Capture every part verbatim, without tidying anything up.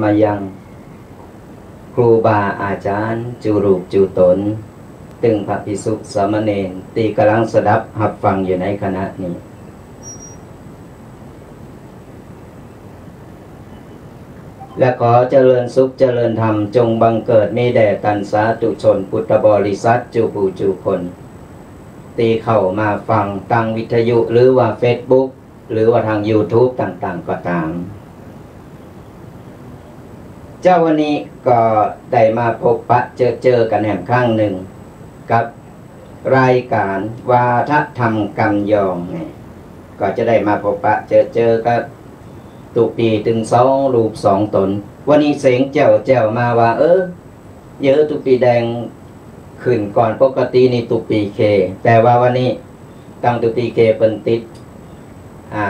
มายังครูบาอาจ๋ารย์ จุรูปจุต๋น ตึงพระภิกษุสามเณร ตี้ก่ำลังสดับฮับฟังอยู่ในขณะนี้ และขอเจริญสุขเจริญธรรม จงบังเกิดมีแด่ต้านสาธุชนพุทธบริษัท จุผู้จุคน ตี้เข้ามาฟังตางวิทยุ หรือว่าเฟซบุ๊ก หรือว่าตางยูทูบต่างๆ ก็ต๋าม เจ๊าวันนี้ก็ได้มาพบปะเจอเจอกั๋นแหมครั้งนึ่ง กับรายก๋านวาทะธรรมกำยองนี่ ก็จะได้มาพบปะเจอเจอกับตุ๊ปี๋ตึงสองรูปสองต๋น วันนี้เสียงแจ๋วๆ มาว่า เออ เยอะตุ๊ปี๋แดงขึ้นก่อน ปกตินี่ตุ๊ปี๋เค แต่ว่าวันนี้ตางตุ๊ปี๋เคเปิ้นติด อ่า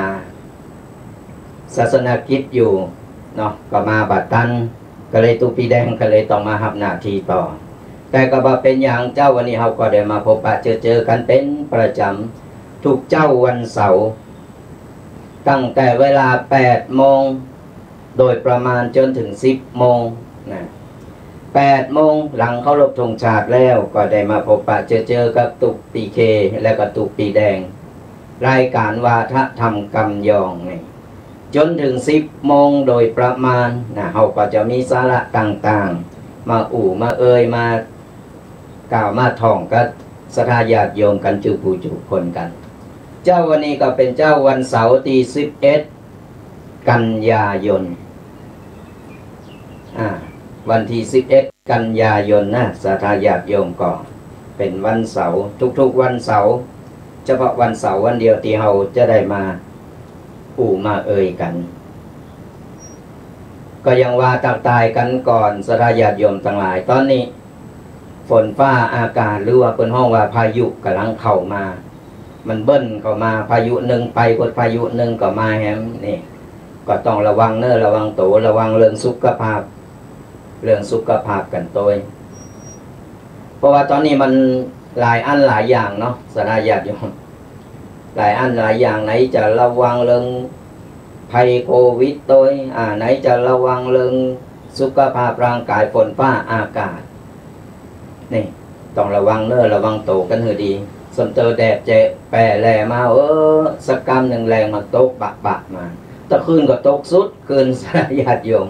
ศาสนกิจอยู่เนาะ ก็มาบ่ตัน ก็เลยตุ๊ปี๋แดงก็เลยต้องมาฮับหน้าตี้ต่อ แต่ก็บ่เป๋นหยังเจ้า วันนี้เฮาก็ได้มาพบปะเจอเจอกั๋นเป๋นประจ๋ำทุกเจ๊าวันเสาร์ ตั้งแต่เวลาแปดโมง โดยประมาณจ๋นเถิงสิบโมงนะ แปดโมงหลังเคารพธงชาติแล้ว ก็ได้มาพบปะเจอเจอกับตุ๊ปี๋เค และก็ตุ๊ปี๋แดง รายก๋านวาทะธรรมกำยองนี่ จ๋นเถิงสิบโมงโดยประมาณนะ เฮาก็จะมีสาระต่างๆ มาอู้มาเอ่ย มากล่าวมาถ่องกับศรัทธาญาติโยมกั๋นจุผู้จุคนกั๋น เจ๊าวันนี้ก็เป๋นเจ๊าวันเสาร์ตี้สิบเอ็ด กันยายน อ่า วันตี้สิบเอ็ด กันยายนนะ ศรัทธาญาติโยม ก็เป๋นวันเสาร์ ทุกๆ วันเสาร์ เฉพาะวันเสาร์วันเดียวตี้เฮาจะได้มาอู้มาเอ่ยกั๋น ก็ยังว่าตั๊กตายกั๋นก่อน ศรัทธาญาติโยมตังหลาย ต๋อนนี้ ฝนฟ้าอากาศ หรือว่าเปิ้นฮ้องว่าพายุก่ำลังเข้ามา มันเบิ้ลเข้ามา พายุนึ่งไป กดพายุนึ่งก็มาแหมนี่ ก็ต้องระวังเน้อ ระวังโต ระวังเรื่องสุขภาพ เรื่องสุขภาพกั๋นตวย เพราะว่าต๋อนนี้มันหลายอันหลายอย่างเนาะ ศรัทธาญาติโยม หลายอันหลายอย่าง ไหนจะระวังเรื่องภัยโควิดตวย อ่า ไหนจะระวังเรื่องสุขภาพร่างกาย ฝนฟ้าอากาศ นี่ ต้องระวังเน้อ ระวังโตกั๋นหื้อดี ส่ำเตอแดดแจ๋แป๋แหล่มา เออ สักกำนึ่งแลงมันตกบะๆ มา ตะคืนก็ตกสุดคืน ศรัทธาญาติโยม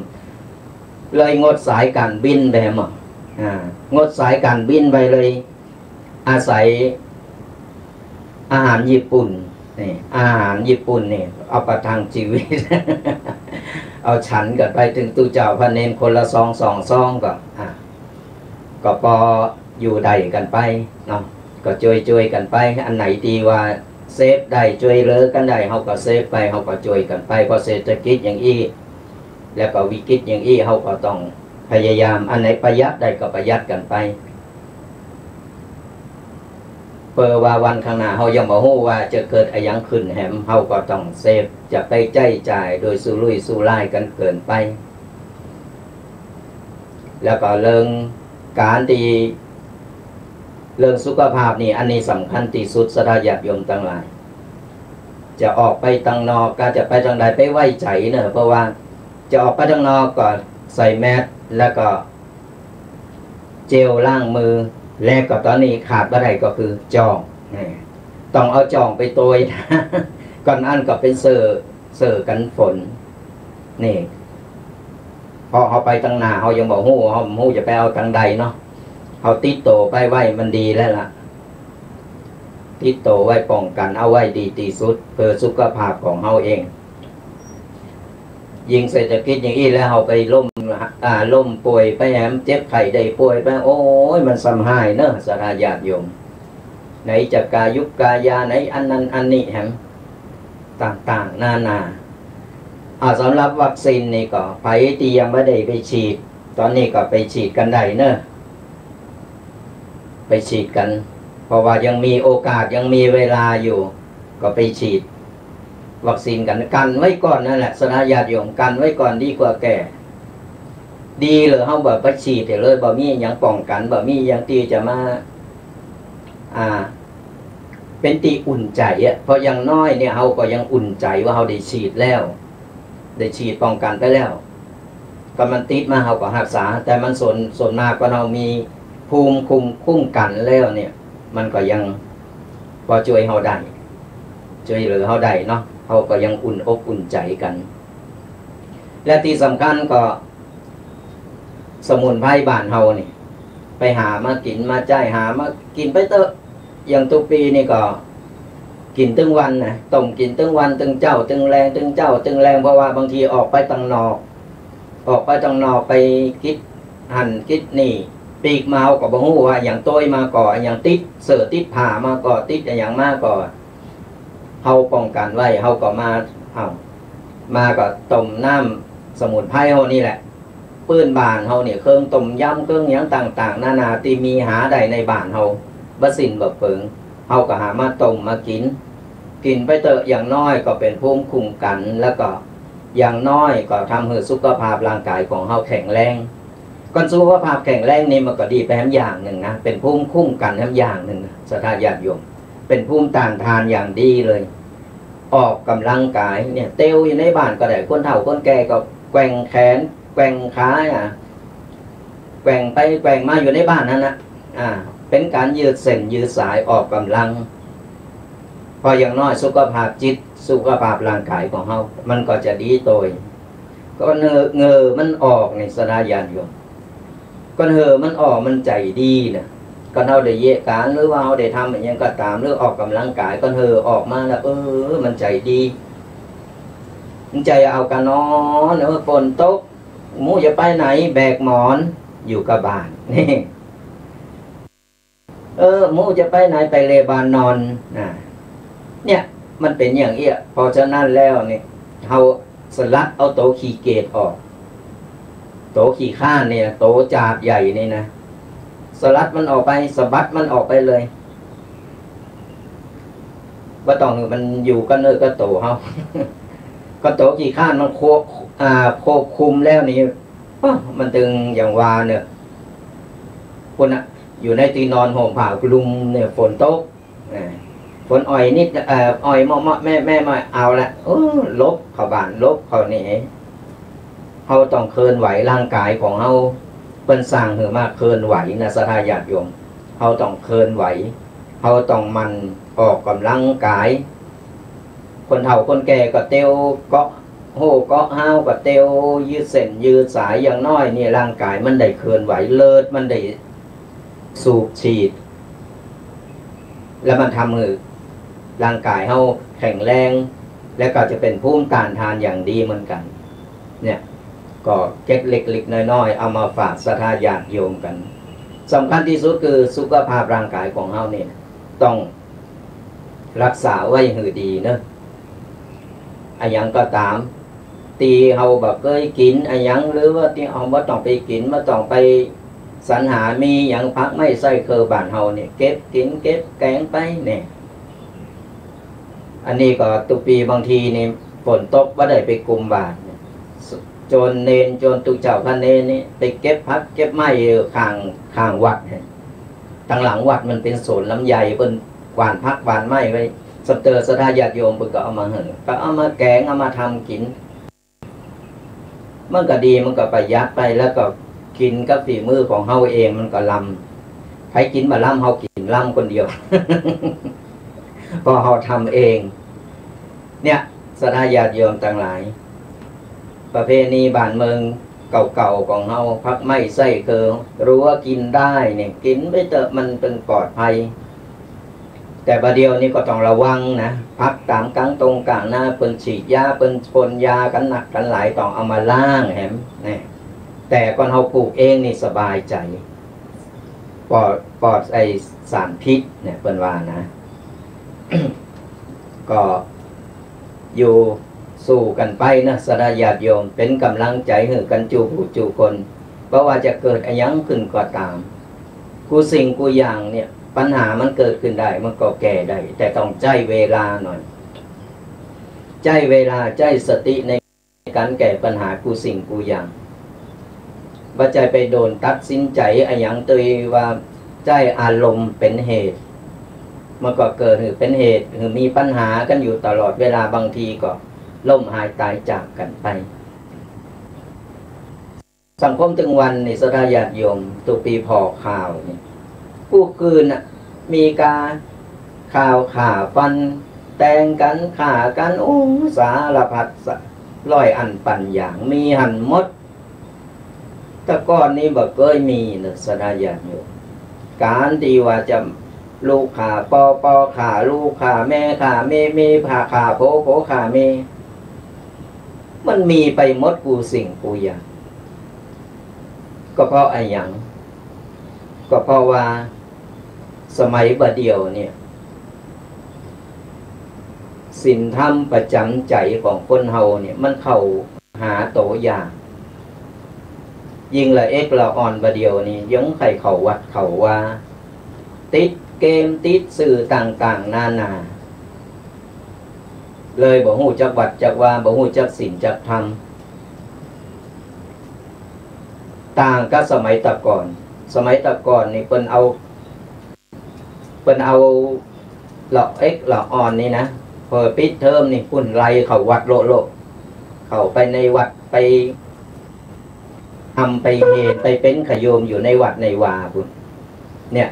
เลยงดสายก๋านบินไปแหม อ่า งดสายก๋านบินไปเลย อาศัยอาหารญี่ปุ่นนี่ อาหารญี่ปุ่นนี่ เอาประทังชีวิต เอาฉันกั๋นไป เถิงตุ๊เจ้าพระเณรคนละซองสองซองก็ อ่ะ ก็ปออยู่ได้กั๋นไปเนาะ ก็จ้วยๆ กั๋นไป อันไหนตี้ว่าเซฟได้ จ้วยเหลือกั๋นได้ เฮาก็เซฟไป เฮาก็จ้วยกั๋นไป เพราะเศรษฐกิจอย่างอี้ แล้วก็วิกฤตอย่างอี้ เฮาก็ต้องพยายาม อันไหนประหยัดได้ก็ประหยัดกั๋นไป เปื้อว่าวันข้างหน้าเฮายังบ่ฮู้ว่าจะเกิดอะหยังขึ้นแหม เฮาก็ต้องเซฟ จะไปใจ๊จ่ายโดยสุรุ่ยสุร่ายกั๋นเกินไป แล้วก็เรื่องก๋านตี้ เรื่องสุขภาพนี่ อันนี้สำคัญตี้สุด ศรัทธาญาติโยมตังหลาย จะออกไปตังนอก ก็จะไปตังใด ไปไว้ใจ๋เน้อ เพราะว่าจะออกไปตังนอกก็ใส่แมส แล้วก็เจลล้างมือ และก็ต๋อนนี้ขาดบ่ได้ก็คือจ้อง นี่ ต้องเอาจ้องไปตวย ก่อนอั้นก็เป๋นเสื้อ เสื้อกั๋นฝน นี่ เพราะเฮาไปตังหน้า เฮายังบ่ฮู้ เฮาบ่ฮู้จะไปเอาตังใดเนาะ เฮาติดโตไปไว้มันดีแล้วล่ะ ติดโตไว้ป้องกั๋นเอาไว้ดีตี้สุด เปื้อสุขภาพของเฮาเอง ยิ่งเศรษฐกิจอย่างอี้แล้ว เฮาไปล้ม อ่า ล้มป่วยไปแหม เจ็บไข้ได้ป่วยไป โอ้ย มันซ้ำฮ้ายเน้อ ศรัทธาญาติโยม ไหนจะกายุกกายา ไหนอันนั้นอันนี้แหม ต่างๆ นานา อ่า สำหรับวัคซีนนี่ก็ ใผตี้ยังบ่ได้ไปฉีด ต๋อนนี้ก็ไปฉีดกั๋นได้เน้อ ไปฉีดกั๋น เพราะว่ายังมีโอกาส ยังมีเวลาอยู่ ก็ไปฉีดวัคซีนกั๋น กั๋นไว้ก่อนนั่นแหละ ศรัทธาญาติโยม กั๋นไว้ก่อนดีกว่าแก่ ดีเหลือเฮาบ่ไปฉีดเลย บ่มีหยังป้องกั๋น บ่มีหยังตี้จะมา อ่า เป๋นตี้อุ่นใจ๋อะ เพราะอย่างน้อยเนี่ย เฮาก็ยังอุ่นใจ๋ว่าเฮาได้ฉีดแล้ว ได้ฉีดป้องกั๋นไปแล้ว ก็มันติดมาเฮาก็ฮักษา แต่มันส่วน ส่วนมากก็เฮามีภูมิคุ้ม คุ้มกั๋นแล้วเนี่ย มันก็ยังปอจ้วยเฮาได้ จ้วยเหลือเฮาได้เนาะ เฮาก็ยังอุ่นอกอุ่นใจ๋กั๋น และตี้สำคัญก็ สมุนไพรบ้านเฮานี่ ไปหามากิ๋นมาใจ๊ หามากิ๋นไปเต๊อะ อย่างตุ๊กปี้นี่ก็ กิ๋นตึงวันนะ ต้มกิ๋นตึงวัน ตึงเจ๊าตึงแลง ตึงเจ๊าตึงแลง เพราะว่าบางทีออกไปตังนอก ออกไปตังนอกไปกิจหั้นกิจนี่ ปีกมาเฮาก็บ่ฮู้ว่าอะหยังโต้ยมาก่อ อะหยังติดเสื้อติดผ้ามาก่อ ติดอะหยังมาก่อ เฮาป้องกั๋นไว้ เฮาก็มา เอ้า มาก็ต้มน้ำสมุนไพรเฮานี่แหละ ปื้นบ้านเฮานี่ เครื่องต้มยำ เครื่องหยังต่างๆ นานาตี้มีหาได้ในบ้านเฮา บ่สิ้นบ่เปิง เฮาก็หามาต้มมากิ๋น กิ๋นไปเต๊อะ อย่างน้อยก็เป๋นภูมิคุ้มกั๋น แล้วก็อย่างน้อยก็ทำหื้อสุขภาพร่างก๋ายของเฮาแข็งแรง ก่อนสุขภาพแข็งแรงนี่มันก็ดีไปแหมอย่างนึ่งนะ เป๋นภูมิคุ้มกั๋นแหมอย่างนึ่งนะ ศรัทธาญาติโยม เป๋นภูมิต้านทานอย่างดีเลย ออกก๋ำลังก๋ายเนี่ย เตียวอยู่ในบ้านก็ได้ คนเฒ่าคนแก่ก็แกว่งแขน แกว่งขาอะ แกว่งไปแกว่งมาอยู่ในบ้านหั้นนะ อ่า เป๋นก๋านยืดเส้นยืดสายออกก๋ำลัง เพราะอย่างน้อยสุขภาพจิต สุขภาพร่างก๋ายของเฮา มันก็จะดีโตย ก่อนเหอะเหงื่อมันออกนี่ ศรัทธาญาติโยม ก่อนเหอะมันออกมันใจ๋ดีนะ ก่อนเฮาได้เยียะก๋าน หรือว่าเฮาได้ทำอะหยังก็ต๋าม หรือออกก๋ำลังก๋าย ก่อนเหอะออกมาแล้ว เออ มันใจ๋ดี มันใจ๋เอากะนอน เออ ฝนตก บ่ฮู้จะไปไหน แบกหมอน อยู่กับบ้าน นี่ เออ บ่ฮู้จะไปไหน ไปเลบ้านนอน นะ เนี่ย มันเป๋นอย่างเอี้ย เพราะฉะนั้นแล้วนี่ เฮาสลัดเอาโตขี้เกียจออก โตขี้คร้านเนี่ย โตจาดใหญ่นี่นะ สลัดมันออกไป สะบัดมันออกไปเลย บ่ต้องหื้อมันอยู่กับเนื้อกับโตเฮา ก็โตขี้คร้านมันควบ อ่า ควบคุมแล้วนี่ อ้อ มันตึงอย่างว่าเนี่ย ปุ้นน่ะ อยู่ในตี้นอนห่มผ้าคลุมเนี่ย ฝนตก อ่า ฝนอ่อยนิด เอ่อ อ่อยเมาะๆ แม่ๆ มา เอาละ โอ้ หลบเข้าบ้าน หลบเข้านี่ เฮาต้องเคลื่อนไหวร่างก๋ายของเฮา เปิ้นสร้างหื้อมาเคลื่อนไหวนะ ศรัทธาญาติโยม เฮาต้องเคลื่อนไหว เฮาต้องหมั่นออกก๋ำลังก๋าย คนเฒ่าคนแก่ก็เตียว เกาะโฮ่เกาะฮ้าวก็เตียว ยืดเส้นยืดสาย อย่างน้อยนี่ร่างก๋ายมันได้เคลื่อนไหว เลือดมันได้สูบฉีด แล้วมันทำหื้อร่างก๋ายเฮาแข็งแรง แล้วก็จะเป๋นภูมิต้านทานอย่างดีเหมือนกั๋น เนี่ย ก็เกร็ดเล็กๆ น้อยๆ เอามาฝากศรัทธาญาติโยมกั๋น สำคัญตี้สุดคือสุขภาพร่างก๋ายของเฮานี่ต้อง รักษาไว้หื้อดีเนาะ อะหยังก็ต๋าม ตี้เฮาบ่เกยกิ๋นอะหยัง หรือว่าตี้เฮาบ่ต้องไปกิ๋น บ่ต้องไปสรรหา มีหยังผักไม้ไส้เคืองบ้านเฮานี่ เก็บกิ๋นเก็บแก๋งไปเนี่ย อันนี้ก็ตุ๊กปี้บางทีนี่ ฝนตกบ่ได้ไปกุมบาตรเนี่ย โจรเณรโจรตุ๊เจ้าพระเณรนี่ ไปเก็บผักเก็บไม้อยู่ข้าง ข้างวัดเนี่ย ตังหลังวัดมันเป๋นสวนลำไย เปิ้นหว่านผักหว่านไม้ไว้ สะเติศรัทธาญาติโยมเปิ้นก็เอามาหื้อ ก็เอามาแก๋ง เอามาทำกิ๋น มันก็ดี มันก็ประหยัดไป แล้วก็กิ๋นกับฝีมือของเฮาเอง มันก็ล้ำ ใผกิ๋นบ่ล้ำ เฮากิ๋นล้ำคนเดียว เพราะเฮาทำเอง เนี่ย ศรัทธาญาติโยมตังหลาย ประเพณีบ้านเมืองเก่าๆ ของเฮา ผักไม้ไส้เคือง รั้วกิ๋นได้เนี่ย กิ๋นไปเต๊อะ มันเป๋นปลอดภัย แต่บ่าเดี่ยวนี้ก็ต้องระวังนะ ผักต๋ามก๋างตงก๋างนา เปิ้นฉีดยา เปิ้นพ่นยากั๋นนักกั๋นหลาย ต้องเอามาล้างแหม เนี่ย แต่ก่อนเฮาปลูกเองนี่สบายใจ๋ ปลอด ปลอดไอ้สารพิษเนี่ย เปิ้นว่านะ ก็อยู่สู้กั๋นไปนะ ศรัทธาญาติโยม เป๋นก๋ำลังใจ๋หื้อกั๋นกู้ผู้กู้คน บ่ว่าจะเกิดอะหยังขึ้นก็ต๋าม กู้สิ่งกู้อย่างเนี่ย ปัญหามันเกิดขึ้นได้ มันก็แก้ได้ แต่ต้องใจ๊เวลาหน่อย ใจ๊เวลา ใจ๊สติในก๋านแก้ปัญหากู้สิ่งกู้อย่าง บ่ใจ้ไปด่วนตัดสินใจ๋อะหยังโดยว่าใจ๊อารมณ์เป๋นเหตุ มันก็เกิดหื้อเป๋นเหตุหื้อมีปัญหากั๋นอยู่ตลอดเวลา บางทีก็ล้มหายต๋ายจากกั๋นไป สังคมตึงวันนี่ ศรัทธาญาติโยม ตุ๊ปีผ่อข่าวนี่ กู้คืนน่ะ มีกาข่าวฆ่าฟัน แตงกั๋น ฆ่ากั๋น โอ้ สารพัดสะ ร้อยอันปันอย่าง มีหั้นหมด แต่ก่อนนี้บ่เกยมีเนาะ ศรัทธาญาติโยม ก๋านตี้ว่าจะลูกฆ่าปอ ปอฆ่าลูก ฆ่าแม่ฆ่าเมีย เมียฆ่า ฆ่าผัว ผัวฆ่าเมีย มันมีไปหมดกู้สิ่งกู้อย่าง ก็เพราะอะหยัง ก็เพราะว่าสมัยบ่าเดี่ยวเนี่ย ศีลธรรมประจ๋ำใจ๋ของคนเฮาเนี่ย มันเข้าหาโตยาก ยิ่งละเอ็กละอ่อนบ่าเดี่ยวนี่ ยังใค่เข้าวัดเข้าวา ติดเกม ติดสื่อต่างๆ นานา เลยบ่ฮู้จักวัดจักวา บ่ฮู้จักศีลจักธรรม ต่างกับสมัยแต่ก่อน สมัยแต่ก่อนนี่เปิ้นเอา เปิ้นเอาละเอ็กละอ่อนนี่นะ พอปิดเทอมนี่ ปุ้น ไล่เข้าวัดโละๆ เข้าไปในวัด ไปทำไปเฮน ไปเป๋นขะโยมอยู่ในวัดในวาปุ้น เนี่ย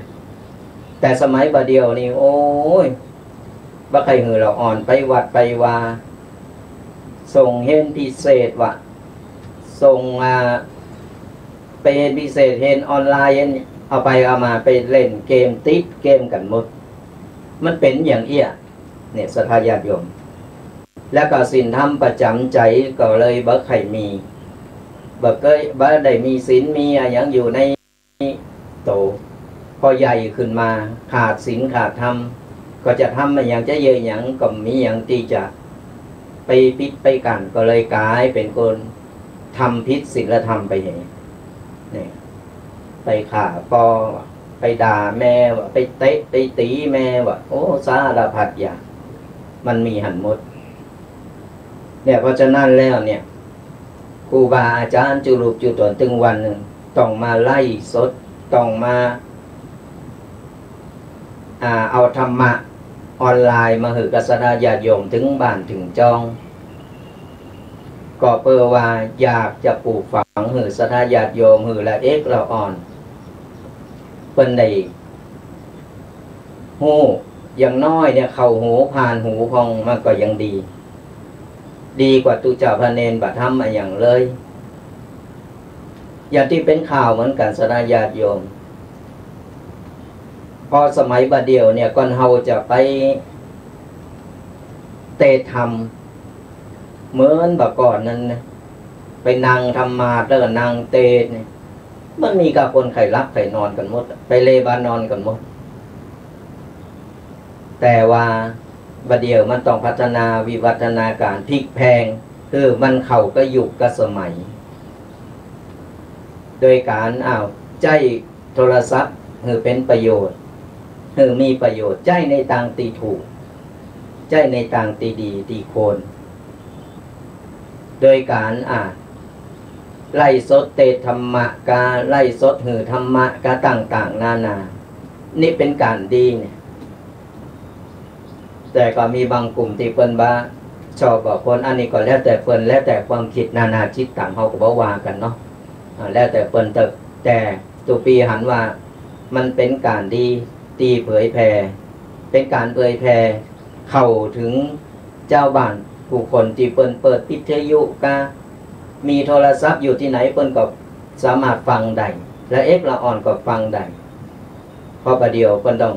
แต่สมัยบ่าเดี่ยวนี่ โอ้ย บ่ใค่หื้อละอ่อนไปวัดไปวา ส่งเฮนพิเศษวะ ส่ง อ่า ไปเฮนพิเศษ เฮนออนไลน์ เฮน เอาไปเอามาไปเล่นเกม ติดเกมกั๋นหมด มันเป๋นอย่างเอี้ย เนี่ย ศรัทธาญาติโยม แล้วก็ศีลธรรมประจ๋ำใจ๋ก็เลยบ่ใค่มี บ่เกย บ่ได้มีศีลมีอะหยังอยู่ใน โต พอใหญ่ขึ้นมา ขาดศีลขาดธรรม ก็จะทำอะหยัง จะเยียะหยัง ก็บ่มีหยังตี้จะไปปิดไปกั้น ก็เลยก๋ายเป๋นคนทำผิดศีลธรรมไปเหีย เนี่ย ไปฆ่าปอวะ ไปด่าแม่วะ ไปเตะไปตี๋แม่วะ โอ้ สารพัดอย่าง มันมีหั้นหมด เนี่ย เพราะฉะนั้นแล้วเนี่ย ครูบาอาจ๋ารย์จุ๊รูปจุ๊ต๋นตึงวันนึ่ง ต้องมาไลฟ์สด ต้องมา อ่า เอาธรรมะออนไลน์มาหื้อกับศรัทธาญาติโยมเถิงบ้านเถิงจอง ก็เปื้อว่าอยากจะปลูกฝังหื้อศรัทธาญาติโยม หื้อละเอ็กละอ่อน เปิ้นได้ฮู้ อย่างน้อยเนี่ย เข้าหูผ่านหูพ่อง มันก็ยังดี ดีกว่าตุ๊เจ้าพระเณรบ่ทำอะหยังเลย อย่างตี้เป๋นข่าวเหมือนกั๋น ศรัทธาญาติโยม พอสมัยบ่าเดี่ยวเนี่ย ก่อนเฮาจะไปเตสน์ธรรม เหมือนบ่าก่อนนั้นนะ ไปนั่งทำมาดแล้วก็นั่งเตสน์เนี่ย มันมีก้าคนใค่หลับใค่นอนกั๋นหมด ไปเลบ่านอนกั๋นหมด แต่ว่าบ่าเดี่ยวมันต้องพัฒนาวิวัฒนาก๋านพลิกแพลง คือมันเข้ากับยุคกับสมัย โดยก๋าน อ้าว ใจ๊โทรศัพท์หื้อเป๋นประโยชน์ หื้อมีประโยชน์ ใจ๊ในตางตี้ถูก ใจ๊ในตางตี้ดีตี้ควร โดยก๋าน อ่า ไลฟ์สดเตสน์ธรรมะกา ไลฟ์สดหื้อธรรมะกาต่างๆ นานา นี่เป๋นก๋านดีเนี่ย แต่ก็มีบางกลุ่มตี้เปิ้นบ่ชอบบ่ควร อันนี้ก็แล้วแต่เปิ้น แล้วแต่ความกึ๊ดนานาจิตตัง เฮาก็บ่ว่ากั๋นเนาะ อ่า แล้วแต่เปิ้นเต๊อะ แต่ตุ๊ปีหันว่ามันเป๋นก๋านดีตี้เผยแผ่ เป๋นก๋านเผยแผ่เข้าเถิงจาวบ้านผู้คนตี้เปิ้นเปิดวิทยุกา มีโทรศัพท์อยู่ตี้ไหนเปิ้นก็สามารถฟังได้ ละเอ็กละอ่อนก็ฟังได้ เพราะบ่าเดี่ยวเปิ้นต้อง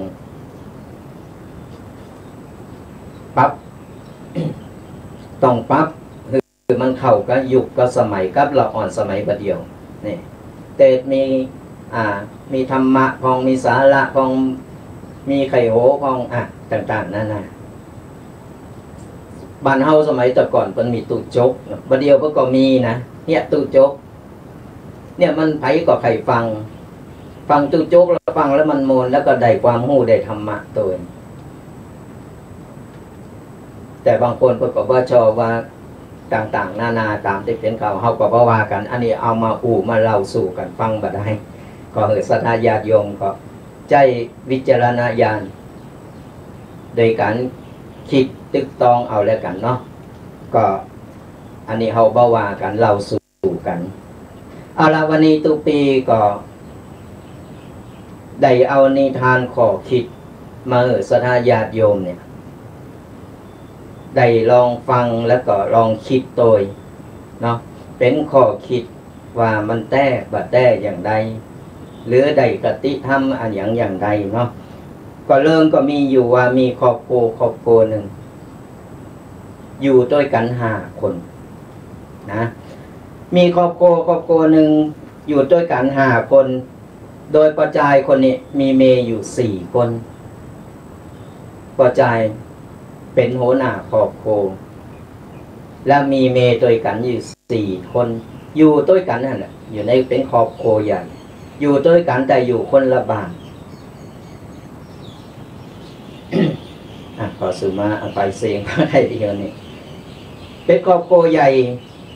ปรับ ต้องปรับหื้อมันเข้ากับยุคกับสมัย กับละอ่อนสมัยบ่าเดี่ยว นี่ เตสน์มี อ่า มีธรรมะพ่อง มีสาระพ่อง มีไขโหพ่อง อ่ะ ต่างๆ นานา บ้านเฮาสมัยแต่ก่อนเปิ้นมีตู้จกเนาะ บ่าเดี่ยวเปิ้นก็มีนะ เนี่ย ตู้จก เนี่ย มันใผก็ใค่ฟัง ฟังตู้จกแล้ว ฟังแล้วมันม่วน แล้วก็ได้ความฮู้ ได้ธรรมะตวย แต่บางคนเปิ้นก็บ่ชอบว่าต่างๆ นานาต๋ามตี้เป๋นข่าว เฮาก็บ่ว่ากั๋น อันนี้เอามาอู้มาเล่าสู่กั๋นฟังบ่าดาย ก็หื้อศรัทธาญาติโยมก็ใจ๊วิจารณญาณ โดยก๋านกึ๊ดตึกตองเอาแล้วกั๋นเนาะ ก็อันนี้เฮาบ่ว่ากั๋น เล่าสู่กั๋น เอาละ วันนี้ตุ๊ปีก็ได้เอานิทานข้อคิดมาหื้อศรัทธาญาติโยมเนี่ย ได้ลองฟังแล้วก็ลองกึ๊ดตวยเนาะ เป๋นข้อคิดว่ามันแต๊บ่แต๊อย่างใด หรือได้คติธรรมอะหยังอย่างใดเนาะ ก็เรื่องก็มีอยู่ว่ามีครอบครัวครอบครัวนึ่ง อยู่ตวยกั๋นห้าคนนะ มีครอบครัวครอบครัวนึ่งอยู่ตวยกั๋นห้าคน โดยป้อจายคนนี้มีเมย์อยู่สี่คน ป้อจายเป๋นหัวหน้าครอบครัว และมีเมย์ตวยกั๋นอยู่สี่คน อยู่ตวยกั๋นนั่นแหละ อยู่ในเป๋นครอบครัวใหญ่ อยู่ตวยกั๋นแต่อยู่คนละบ้าน อ่ะ ขอสุมาอภัยเสียง เพราะได้เดียวนี่ เป๋นครอบครัวใหญ่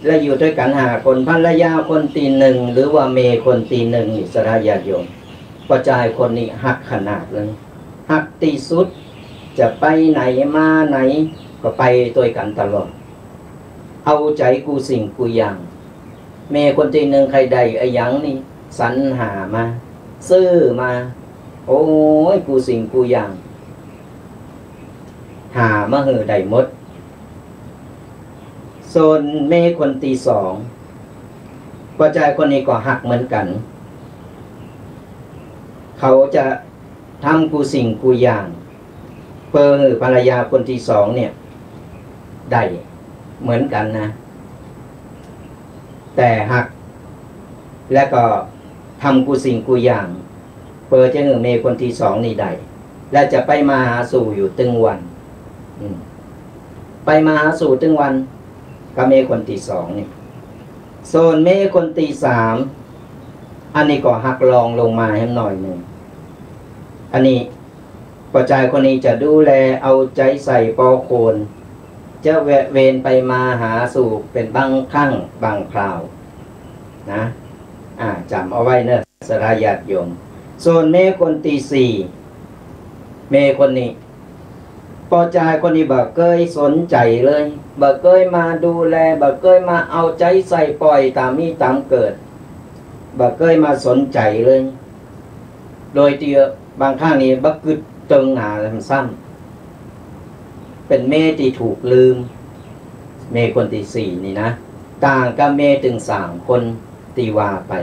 และอยู่ตวยกั๋นห้าคน ภรรยาคนตี้นึ่ง หรือว่าเมย์คนตี้นึ่งนี่ ศรัทธาญาติโยม ป้อจายคนนี้ฮักขนาดเลย ฮักตี้สุด จะไปไหนมาไหนก็ไปตวยกั๋นตลอด เอาใจ๋กู้สิ่งกู้อย่าง เมย์คนตี้นึ่งใค่ได้อะหยังนี่ สรรหามา ซื้อมา โอ้ย กู้สิ่งกู้อย่าง หามาหื้อได้หมด ส่วนเมย์คนตี้สอง ป้อจายคนนี้ก็ฮักเหมือนกั๋น เขาจะทำกู้สิ่งกู้อย่าง เปื้อหื้อภรรยาคนตี้สองเนี่ย ได้เหมือนกั๋นนะ แต่ฮัก และก็ทำกู้สิ่งกู้อย่าง เปื้อจะหื้อเมย์คนตี้สองนี่ได้ และจะไปมาหาสู่อยู่ตึงวัน อืม ไปมาหาสู่ตึงวัน กับเมย์คนตี้สองนี่ ส่วนเมย์คนตี้สาม อันนี้ก็ฮักรองลงมาแหมหน่อยนึ่ง อันนี้ ป้อจายคนนี้จะดูแลเอาใจ๋ใส่ปอควร จะแวะเวียนไปมาหาสู่เป๋นบางครั้งบางคราวนะ อ่า จ๋ำเอาไว้เน่อ ศรัทธาญาติโยม ส่วนเมย์คนตี้สี่ เมย์คนนี้ ป้อจายคนนี้บ่เกยสนใจ๋เลย บ่เกยมาดูแล บ่เกยมาเอาใจ๋ใส่ปอยต๋ามมีต๋ามเกิด บ่เกยมาสนใจ๋เลย โดยตี้บางครั้งนี่บ่กึ๊ดเติงหาซ้ำๆ เป๋นเมย์ตี้ถูกลืม เมย์คนตี้สี่นี่นะ ต่างกับเมย์ตึงสามคนตี้ว่าไป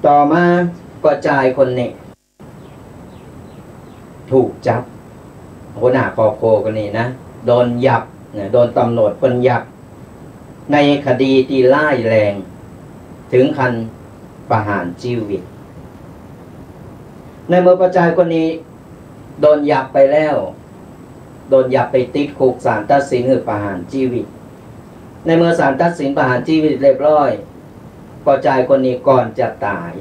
ต่อมาป้อจายคนนี้ ถูกจับ หัวหน้าครอบครัวคนนี้นะ โดนยับนะ โดนต๋ำรวจเปิ้นยับ ในคดีตี้ร้ายแรง เถิงขั้นประหารจีวิต ในเมื่อป้อจายคนนี้โดนยับไปแล้ว โดนยับไปติดคุก ศาลตัดสินหื้อประหารจีวิต ในเมื่อศาลตัดสินประหารจีวิตเรียบร้อย ป้อจายคนนี้ก่อนจะต๋าย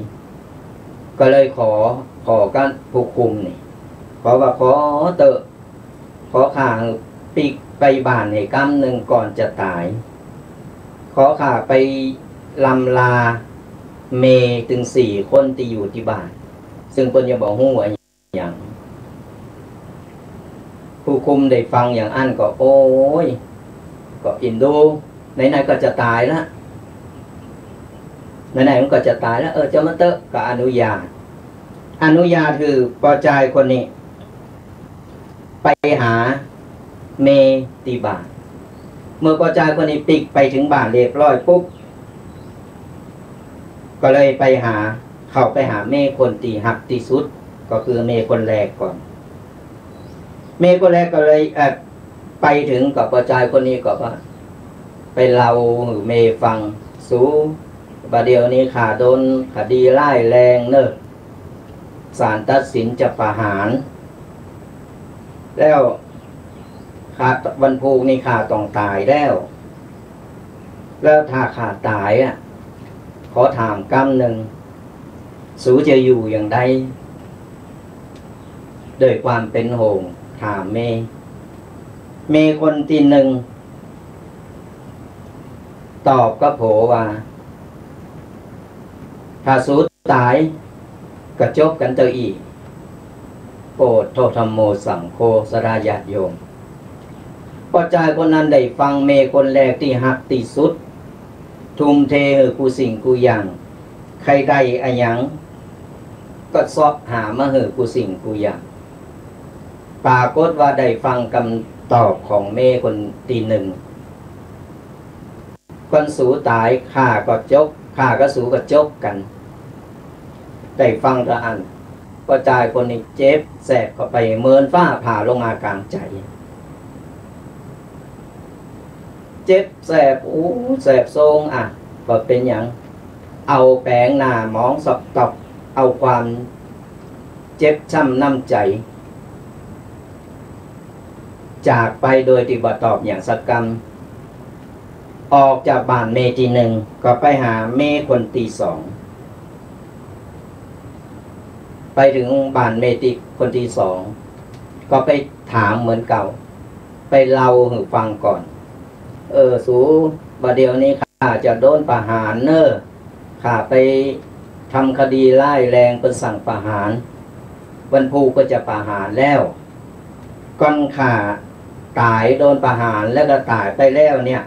ก็เลยขอ ขอกับผู้คุมนี่ ขอว่าขอเต๊อะ ขอข้าปิ๊กไปบ้านหื้อก้ำนึ่งก่อนจะต๋าย ขอข้าไปลำลาเมย์ตึงสี่คนตี้อยู่ตี้บ้าน ซึ่งเปิ้นยังบ่ฮู้อะหยัง ผู้คุมได้ฟังอย่างอั้นก็ โอ้ย ก็อินดู ไหนๆ ก็จะต๋ายละ ไหนๆ มันก็จะต๋ายละ เออ เจ้ามาเต๊อะ ก็อนุญาต อนุญาตหื้อป้อจายคนนี้ ไปหาเมย์ตี้บ้าน เมื่อป้อจายคนนี้ปิ๊กไปเถิงบ้านเรียบร้อยปุ๊บ ก็เลยไปหา เข้าไปหาเมย์คนตี้ฮักตี้สุด ก็คือเมย์คนแรกก่อน เมย์คนแรกก็เลย เอ่อ ไปเถิงก็ป้อจายคนนี้ก็ว่า ไปเล่าหื้อเมย์ฟัง สู บ่าเดี่ยวนี้ข้าโดนคดีร้ายแรงเน่อ ศาลตัดสินจะประหาร แล้วข้า วันพูกนี้ข้าต้องต๋ายแล้ว แล้วถ้าข้าต๋ายอะ ขอถามกำนึ่ง สูจะอยู่อย่างใด ด้วยความเป๋นห่วงถามเมย์ เมย์คนตี้นึ่ง ตอบกับโผว่า ถ้าสูต๋ายก็จบกั๋นเต้าอี้ โอโธ ธัมโม สังโฆ ศรัทธาญาติโยม ป้อจายคนนั้นได้ฟังเมย์คนแรกตี้ฮักตี้สุด ทุ่มเทหื้อกู้สิ่งกู้อย่าง ใค่ได้อะหยังก็เซาะหามาหื้อกู้สิ่งกู้อย่าง ปรากฏว่าได้ฟังกำตอบของเมย์คนตี้นึ่ง ก่อนสูต๋ายข้าก็จบ ข้ากับสูก็จบกั๋น ได้ฟังเต้าอั้น ป้อจายคนนี้เจ็บแสบเข้าไปเหมือนฟ้าผ่าลงมากลางใจ๋ เจ็บแสบ อู้ แสบโซงอะ บ่เป๋นหยัง เอาแป๋งหน้าหมองสต๊อป เอาความเจ็บช้ำน้ำใจ๋ จากไปโดยตี้บ่ตอบหยังสักกำ ออกจากบ้านเมย์ตี้นึ่ง ก็ไปหาเมย์คนตี้สอง ไปเถิงบ้านเมย์ตี้ คนตี้สอง ก็ไปถามเหมือนเก่า ไปเล่าหื้อฟังก่อน เออ สู บ่าเดี่ยวนี้ข้าจะโดนประหารเน่อ ข้าไปทำคดีร้ายแรง เปิ้นสั่งประหาร วันพูกก็จะประหารแล้ว ก่อนข้าต๋าย โดนประหารแล้วก็ต๋ายไปแล้วเนี่ย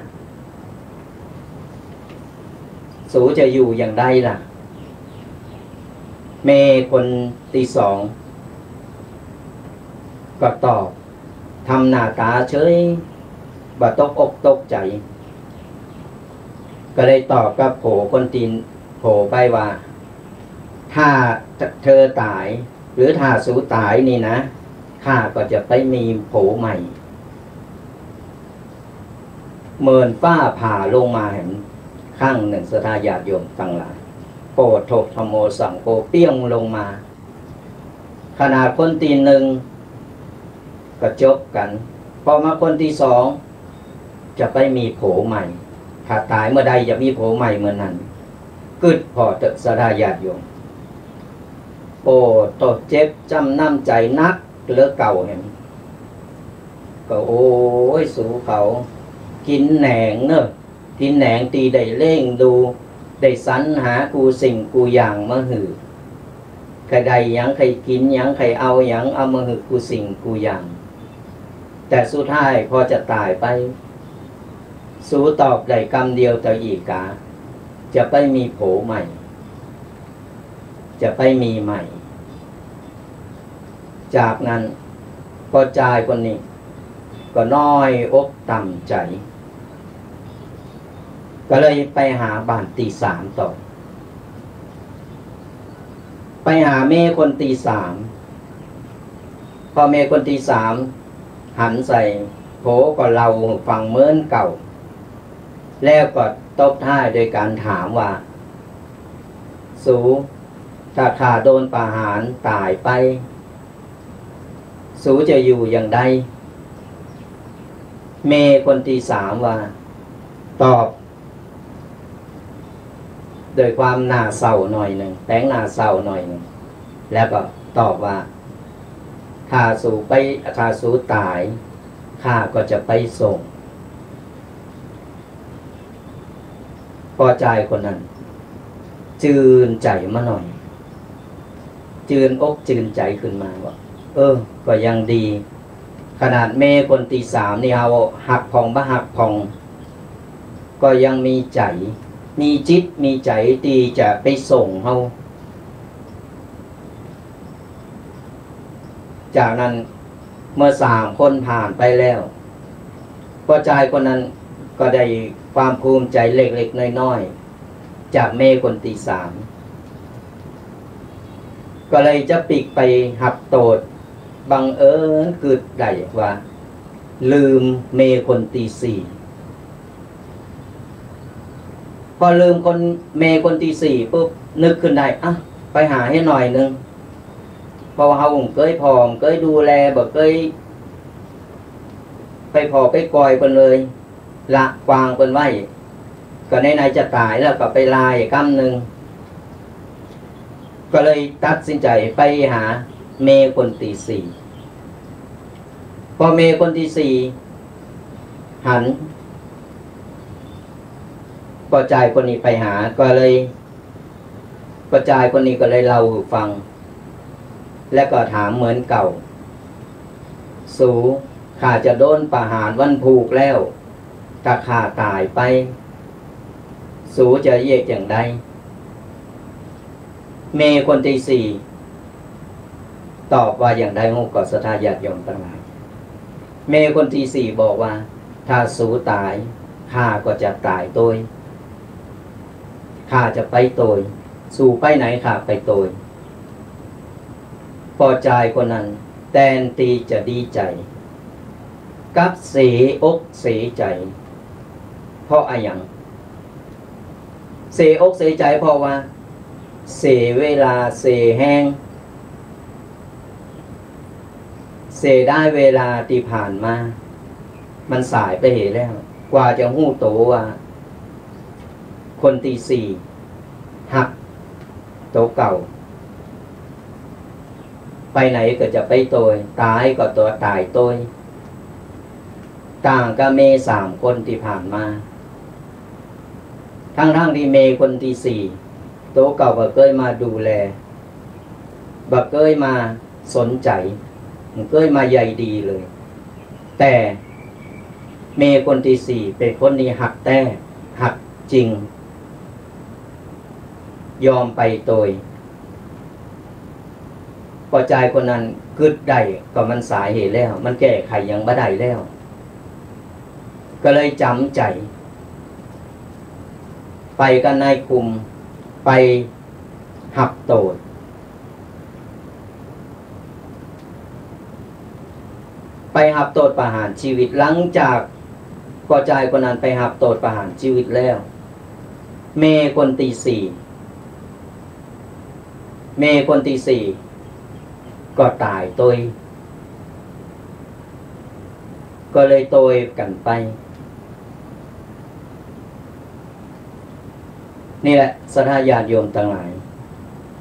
สูจะอยู่อย่างใดล่ะ เมย์คนตี้สองก็ตอบ ทำหน้าต๋าเฉย บ่ตกอกตกใจ๋ ก็เลยตอบกับผัวคนตี้ ผัวไปว่า ถ้าเธอต๋าย หรือถ้าสูต๋ายนี่นะ ข้าก็จะไปมีผัวใหม่ เหมือนฟ้าผ่าลงมาแหมครั้งนึ่ง ศรัทธาญาติโยมตังหลาย โพธิโธ ธัมโม สังโฆ เปี้ยงลงมา ขนาดคนตี้นึ่งก็จบกั๋น พอมาคนตี้สอง จะไปมีผัวใหม่ ถ้าต๋ายเมื่อใดจะมีผัวใหม่เมื่อนั้น กึ๊ดผ่อเต๊อะ ศรัทธาญาติโยม โอ้ โตเจ็บจ้ำน้ำใจ๋นักเหลือเก่าแหม ก็โอ้ย สูเขา กิ๋นแหนงเน่อ กิ๋นแหนงตี้ได้เลี้ยงดู ได้สรรหากู้สิ่งกู้อย่างมาหื้อ ใค่ได้หยัง ใค่กิ๋นหยัง ใค่เอาหยัง เอามาหื้อกู้สิ่งกู้อย่าง แต่สุดท้ายพอจะต๋ายไป สูตอบได้กำเดียวเต้าอี้กา จะไปมีผัวใหม่ จะไปมีใหม่ จากนั้นป้อจายคนนี้ก็น้อยอกต่ำใจ๋ ก็เลยไปหาบ้านตี้สามต่อ ไปหาเมย์คนตี้สาม พอเมย์คนตี้สามหันใส่ ผัวก็เล่าหื้อฟังเหมือนเก่า แล้วก็ตบท้ายโดยก๋านถามว่า สู ถ้าข้าโดนประหารต๋ายไป สูจะอยู่อย่างใด เมย์คนตี้สามว่า ตอบโดยความหน้าเศร้าหน่อยนึ่ง แป๋งหน้าเศร้าหน่อยนึ่ง แล้วก็ตอบว่า ถ้าสูไป ถ้าสูต๋าย ข้าก็จะไปส่ง ป้อจายคนนั้นจืนใจ๋มาหน่อย จืนอกจืนใจ๋ขึ้นมาว่า เออ ก็ยังดี ขนาดเมย์คนตี้สามนี่เฮาฮักพ่องบ่ฮักพ่อง ก็ยังมีใจ๋ มีจิต มีใจ๋ตี้จะไปส่งเฮา จากนั้นเมื่อสามคนผ่านไปแล้ว ป้อจายคนนั้นก็ได้ความภูมิใจ๋เล็กๆ น้อยๆ จากเมย์คนตี้สาม ก็เลยจะปิ๊กไปฮับโตษ บังเอิญกึ๊ดได้ว่า ลืมเมย์คนตี้สี่ พอลืมคน เมย์คนตี้สี่ปุ๊บ นึกขึ้นได้ อ่ะ ไปหาหื้อหน่อยนึ่ง เพราะว่าเฮาบ่เกยผ่อ บ่เกยดูแล บ่เกยไปผ่อไปกอยเปิ้นเลย ละวางเปิ้นไว้ ก็ไหนๆ จะต๋ายแล้วก็ไปลาอีกกำนึ่ง ก็เลยตัดสินใจ๋ไปหาเมย์คนตี้สี่ พอเมย์คนตี้สี่หันป้อจายคนนี้ไปหา ก็เลย ป้อจายคนนี้ก็เลยเล่าหื้อฟัง และก็ถามเหมือนเก่า สู ข้าจะโดนประหารวันพูกแล้ว ถ้าข้าต๋ายไป สูจะเยียะอย่างใด เมย์คนตี้สี่ตอบว่าอย่างใดฮู้ก่อ ศรัทธาญาติโยมตังหลาย เมย์คนตี้สี่บอกว่า ถ้าสูต๋าย ข้าก็จะต๋ายโตย ข้าจะไปโตย สูไปไหนข้าไปโตย ป้อจายคนนั้นแตนตี้จะดีใจ๋ กลับเสียอกเสียใจ๋ เพราะอะหยัง เสียอกเสียใจ๋ เพราะว่า เสียเวลาเสียแฮง เสียดายเวลาตี้ผ่านมา มันสายไปเหียแล้ว กว่าจะฮู้โตว่า คนตี้สี่ฮักโตเก่า ไปไหนก็จะไปโตย ต๋ายก็โตย ต๋ายโตย ต่างกับเมย์สามคนตี้ผ่านมา ทั้งๆ ตี้เมย์คนตี้สี่ โตเก่าบ่เกยมาดูแล บ่เกยมาสนใจ๋ บ่เกยมาใยดีเลย แต่เมย์คนตี้สี่เป๋นคนตี้ฮักแต๊ ฮักจริง ยอมไปโตย ป้อจายคนนั้นกึ๊ดได้ก็มันสายเหียแล้ว มันแก้ไขหยังบ่ได้แล้ว ก็เลยจ๋ำใจ๋ ไปกับนายคุม ไปฮับโตษ ไปฮับโตษประหารชีวิต หลังจากป้อจายคนนั้นไปฮับโตษประหารชีวิตแล้ว เมย์คนตี้สี่ เมย์คนตี้สี่ก็ต๋ายโตย ก็เลยโตยกั๋นไป นี่แหละ ศรัทธาญาติโยมตังหลาย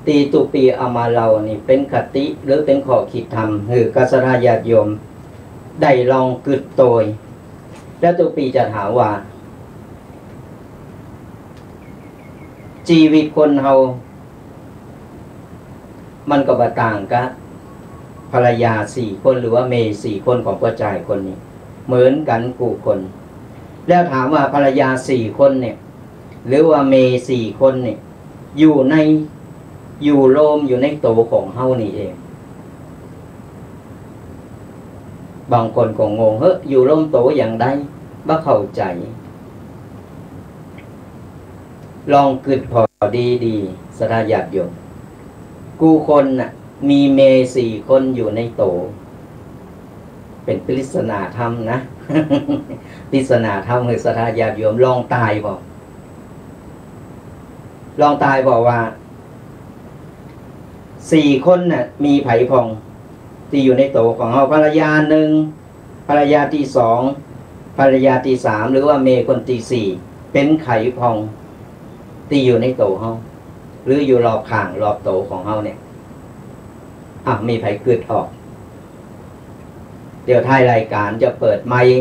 ตี้ตุ๊ปีเอามาเล่านี่เป๋นคติหรือเป๋นข้อคิดธรรม หื้อกับศรัทธาญาติโยมได้ลองกึ๊ดโตย แล้วตุ๊ปีจะถามว่า จีวิตคนเฮา มันก็บ่ต่างกับภรรยาสี่คน หรือว่าเมย์สี่คนของป้อจายคนนี้ เหมือนกั๋นกู้คน แล้วถามว่าภรรยาสี่คนเนี่ย หรือว่าเมย์สี่คนเนี่ย อยู่ใน อยู่โลมอยู่ในโตของเฮานี่เอง บางคนก็งง เฮ้อ อยู่โลมโตอย่างใด บ่เข้าใจ๋ ลองกึ๊ดผ่อดีๆ ศรัทธาญาติโยม กู้คนน่ะ มีเมย์สี่คนอยู่ในโต เป๋นปริศนาธรรมนะ ปริศนาธรรม หื้อศรัทธาญาติโยมลองตายผ่อ ลองตายผ่อว่า สี่คนน่ะ มีใผพ่อง ตี้อยู่ในโตของเฮา ภรรยาหนึ่ง ภรรยาตี้สอง ภรรยาตี้สาม หรือว่าเมย์คนตี้สี่ เป๋นใผพ่อง ตี้อยู่ในโตเฮา หรืออยู่รอบข้างรอบโตของเฮาเนี่ย อ่ะ มีใผกึ๊ดออก เดี๋ยวท้ายรายการจะเปิดไมค์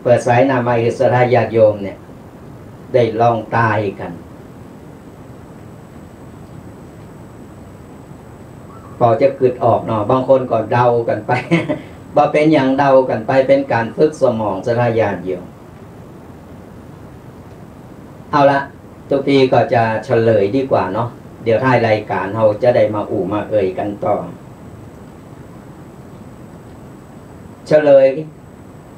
เปิดสายหน้าไมค์หื้อศรัทธาญาติโยมเนี่ย ได้ลองตายกั๋น พอจะกึ๊ดออกเนาะ บางคนก็เดากั๋นไป บ่เป๋นหยัง เดากั๋นไป เป๋นก๋านฝึกสมองศรัทธาญาติโยม เอาละ ตุ๊ปีก็จะเฉลยดีกว่าเนาะ เดี๋ยวท้ายรายการเฮาจะได้มาอู้มาเอ่ยกั๋นต่อ เฉลย